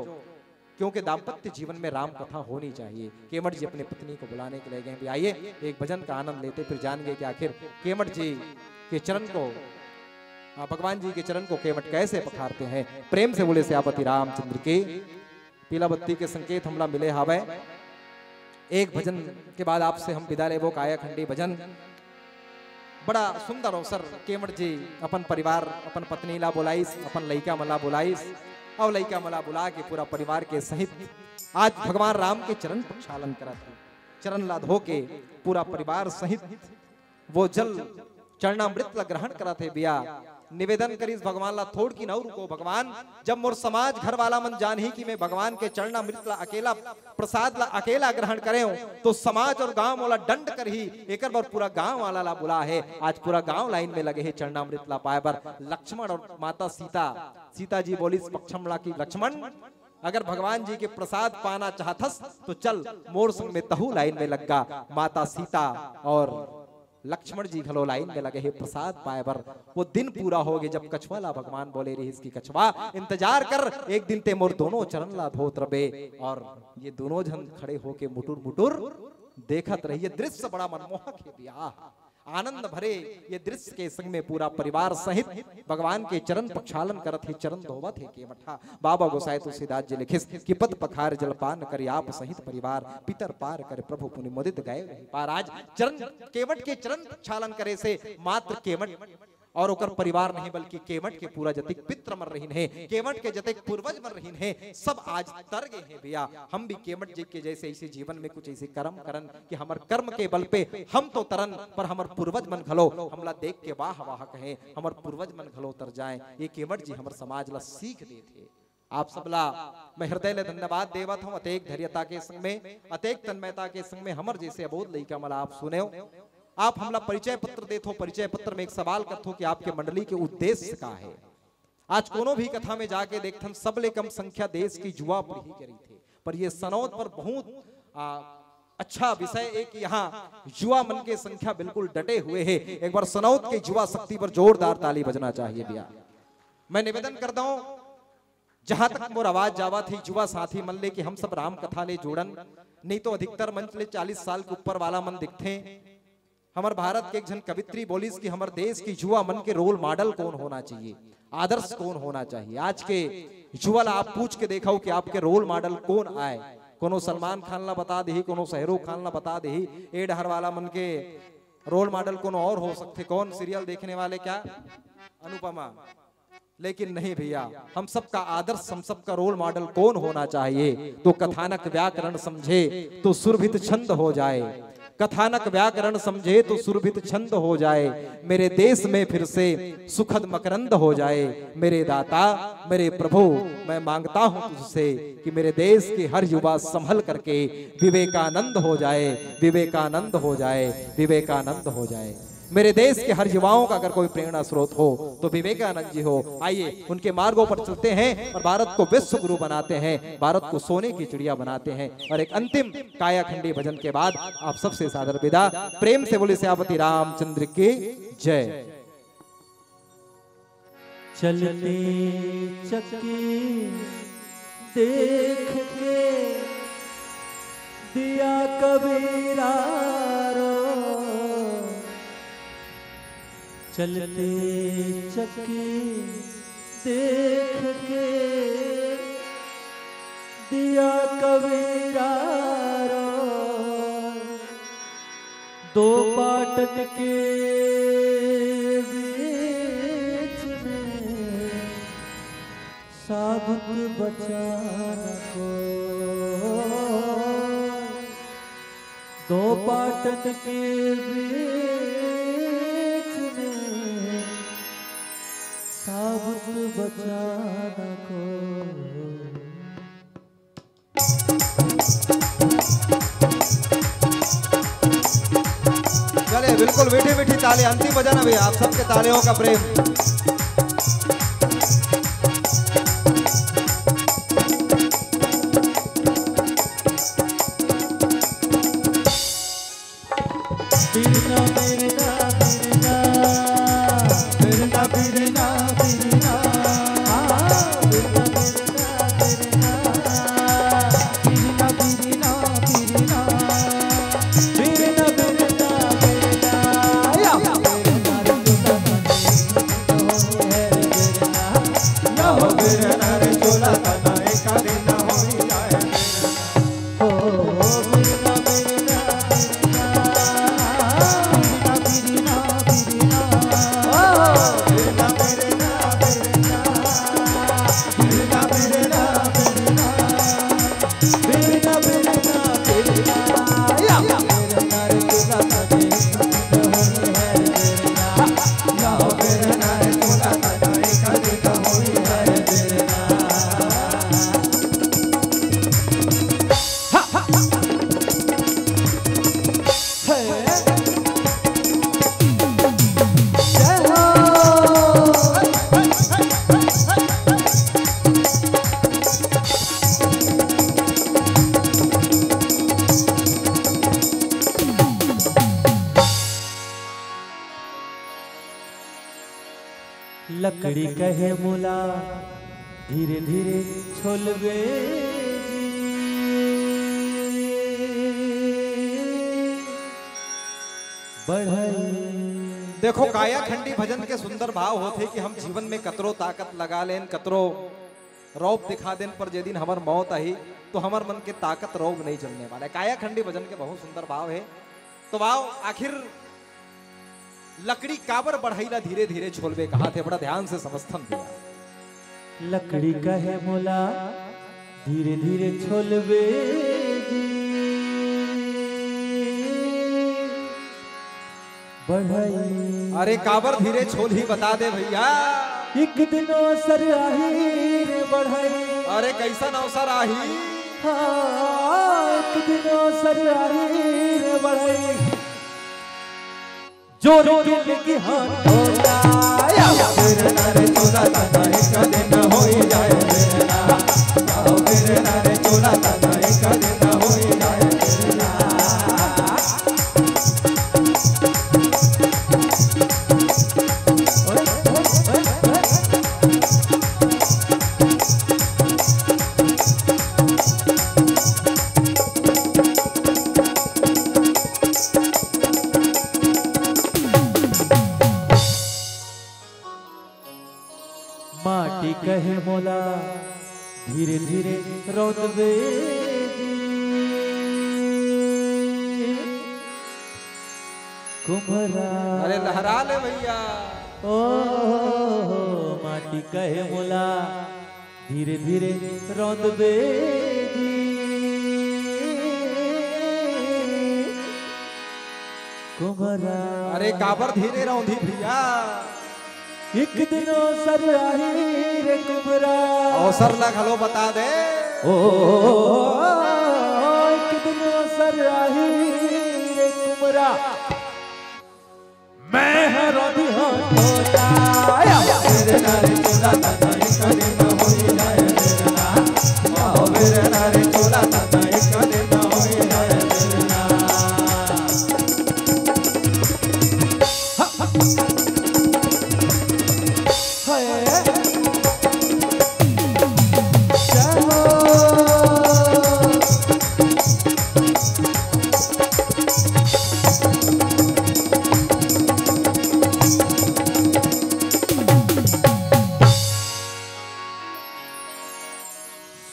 क्योंकि दाम्पत्य जीवन में राम कथा होनी चाहिए। केवट जी अपने पत्नी को बुलाने के लिए गए हैं, भी आइए एक भजन का आनंद लेते, फिर जानेंगे कि आखिर केवट जी के चरण को, आ, भगवान जी के चरण को केवट कैसे पखारते हैं। प्रेम से बोले सियापति रामचंद्र के। पीला बत्ती के संकेत हमला मिले हावय। एक भजन के बाद आपसे हम विदा लेबो, कायाखंडी भजन। बड़ा सुंदर अवसर, केवट जी अपन परिवार, अपन पत्नी ला बोलाइस, अपन लइका मन ला बोलाइस, अउ लइका मन ला बुला के पूरा परिवार के सहित आज भगवान राम के चरण प्रक्षालन करत हे। चरण ला धो के पूरा परिवार सहित वो जल चरणामृत ला ग्रहण करत हे भैया। निवेदन करिस भगवान ला, थोड़किन अउ रुको भगवान, जब मोर समाज घर वाला मन जानही कि मैं भगवान के चरणामृत ला अकेला, प्रसाद ला अकेला ग्रहण करे हूं, तो समाज और गांव मोला दंड करही। एकर बर पूरा गांव वाला ला बुला हे। आज पूरा गांव लाइन में लगे हे चरणामृत ला पाए बर। लक्ष्मण और माता सीता, सीता जी बोलिस पक्षम ला कि लक्ष्मण, अगर भगवान जी के प्रसाद पाना चाहथस तो चल मोर संग में तहू लाइन में लग गा। माता सीता और लक्ष्मण जी घलो लाइन में लगे हे प्रसाद पाए बर। वो दिन पूरा हो गए जब कछुआ ला भगवान बोले रहिस कि कछुआ, इंतजार कर, एक दिन ते मोर दोनों चरण ला धोत रबे। और ये दोनों झन खड़े होके मुटुर मुटुर देखत रहिए। दृश्य बड़ा मनमोहक हे भैया, आनंद भरे ये दृश्य के संग में पूरा परिवार सहित भगवान के चरण प्रक्षालन करत हे, चरण धोवत हे केवट हा। बाबा गोसाई तुलसीदास जी लिखिस कि पद पखार जलपान करि आप सहित परिवार, पितर पार करि प्रभु पुनि मुदित गए रही पार। आज चरण, केवट के चरण प्रक्षालन करे से मात्र केवट और ओकर परिवार नहीं, बल्कि केवट के पूरा जतिक पित्र मन रहिन हे, केवट के जतिक पूर्वज मन रहिन हे, सब आज तर गए हैं भैया। हम भी केवट जी के जैसे ऐसे जीवन में कुछ ऐसे कर्म करन कि हमर कर्म के बल पे हम तो तरन, पर हमर पूर्वज मन घलो हमला देख के वाह वाह कहें, हमर पूर्वज मन घलो तर जाए। ये केवट जी हमर समाज ला सीख देत हे। आप सबला मैं हृदय ले धन्यवाद देवत हूं, अतेक धैर्यता के संग में, अतेक तन्मयता के संग में हमर जैसे अबोध लइका मन ला आप सुनेव। आप हमला परिचय पत्र देथो, परिचय पत्र में एक सवाल करथो कि आपके मंडली के उद्देश्य का है। आज कोनो भी कथा में जाके देखथन, सबले कम संख्या देश की युवा पीढ़ी के रहिथे, पर ये सनौत पर बहुत, आ, अच्छा विषय है कि यहाँ युवा मन के संख्या बिल्कुल डटे हुए है। एक बार सनौत के युवा शक्ति पर जोरदार ताली बजना चाहिए भैया। मैं निवेदन करता हूँ, जहां तक मोर आवाज जावत हे, युवा साथी मन ले कि हम सब राम कथा ले जोड़न, नहीं तो अधिकतर मंच ले चालीस साल के ऊपर वाला मन दिखथे। हमर भारत के एक झन कवित्री बोलिस कि हमर देश के युवा मन के रोल मॉडल कौन होना चाहिए, आदर्श कौन होना चाहिए। आज के युवा ला आप पूछ के देखो कि आपके रोल मॉडल कौन आए। कोनो सलमान खान ला बता देही, कोनो शाहरुख खान ला बता देही, ए डहर वाला मन के रोल मॉडल कोनो और हो सकथे। कौन सीरियल देखने वाले क्या? अनुपमा। लेकिन नहीं भैया, हम सबका आदर्श, हम सबका रोल मॉडल कौन होना चाहिए? तो कथानक व्याकरण समझे तो सुरभित छंद हो जाए, कथानक व्याकरण समझे तो सुरभित छंद हो जाए, मेरे देश में फिर से सुखद मकरंद हो जाए। मेरे दाता, मेरे प्रभु, मैं मांगता हूँ तुझसे कि मेरे देश के हर युवा संभल करके विवेकानंद हो जाए, विवेकानंद हो जाए, विवेकानंद हो जाए। मेरे देश के हर युवाओं का अगर कोई प्रेरणा स्रोत हो तो विवेकानंद जी हो। आइए, उनके मार्गों पर चलते हैं और भारत को विश्व गुरु बनाते हैं, भारत को सोने की चिड़िया बनाते हैं। और एक अंतिम कायाखंडी भजन के बाद आप सबसे सादर विदा। प्रेम से बोले सियावती रामचंद्र की जय। चलती चक्की देख के दिया कबीरा रो, चलती चक्की देख के दिया कबीरा रो। दो पाटन के बीच में साबुत बचा न कोई। दो पाटन के बीच में साबुत बचा न कोई। चले, बिल्कुल मीठी मीठी ताली, अंतिम बजाना भैया, आप सबके तालियों का प्रेम। लकड़ी कहे मोला धीरे धीरे छोलबे जी। बढ़ई। देखो, कायाखंडी भजन के सुंदर भाव होथे कि हम जीवन में कतरो ताकत लगा लेन, कतरो रौब दिखा देन, पर जे दिन हमर मौत आही, तो हमर मन के ताकत रौब नहीं चलने वाला है। कायाखंडी भजन के बहुत सुंदर भाव है। तो भाव आखिर लकड़ी काबर बढ़ई ला धीरे धीरे छोलबे कहा थे, बड़ा ध्यान से समझथन भैया। लकड़ी कहे मोला धीरे धीरे छोलबे जी। बढ़ई। अरे काबर धीरे छोलही बता दे भैया। एक दिन अवसर आही रे बढ़ई। अरे कैसन अवसर आही? हाँ, एक दिन अवसर आही रे बढ़ई। जोर के लगी हाथ होला। माटी कहे मोला धीरे धीरे रौदबे जी। कुम्हरा। अरे लहरा ले भैया। ओ माटी कहे मोला धीरे धीरे रौंदबे जी। कुमरा। अरे काबर धीरे रौंदी भैया? एक दिन अवसर आही रे कुमरा। अवसर ला घलो बता दे। ओ एक दिन अवसर आही रे कुमरा। मैं हर अभी हाँ होता। मेरे नारे चोला तना एक दिन होई जाए मेरे ना। आओ मेरे नारे चोला तना एक दिन होई जाए मेरे ना। हाय। जय हो।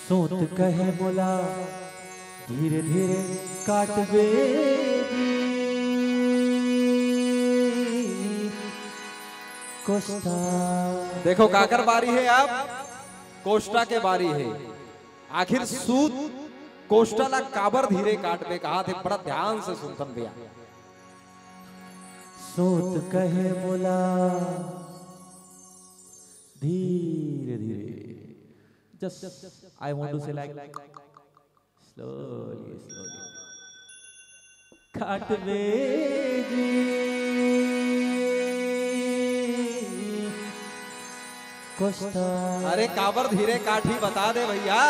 सोत कहे मोला धीरे धीरे काटबे जी। कोस्टा। देखो काकर बारी है, आप कोस्टा के बारी है। आखिर सूत कोस्टा ला काबर धीरे काटबे कहा थे, बड़ा ध्यान से सुनथन भैया। सूत कहे मोला धीरे धीरे, just I want to say like slowly, slowly। काटबे जी कोस्टा। अरे काबर धीरे काठी बता दे भैया।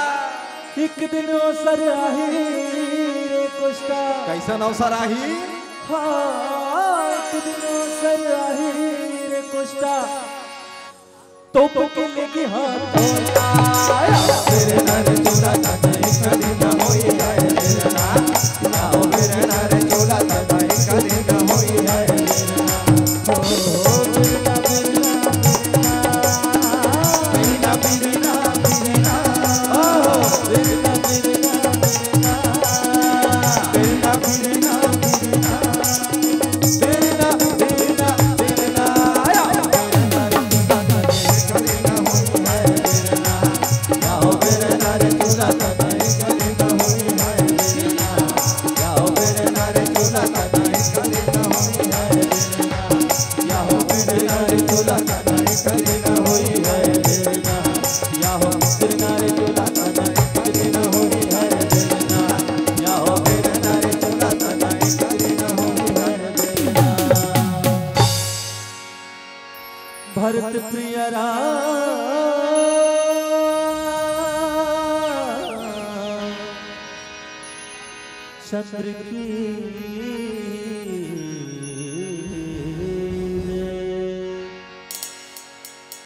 एक दिन अवसर आही रे कोस्टा। कैसन अवसर आही? हाँ, एक दिन अवसर आही रे कोस्टा। तो पकड़ लेके हाथ। तेरे नारे चोला तना एक दिन होई जाए मेरे ना। आओ मेरे नारे चोला तना एक दिन होई जाए मेरे ना। ओ, बिरना, बिरना, बिरना, बिरना, बिरना, ओ, बिरना, बिरना, बिरना, बिरना, बिरना, बिरना। भरत प्रिय राम चंद्र की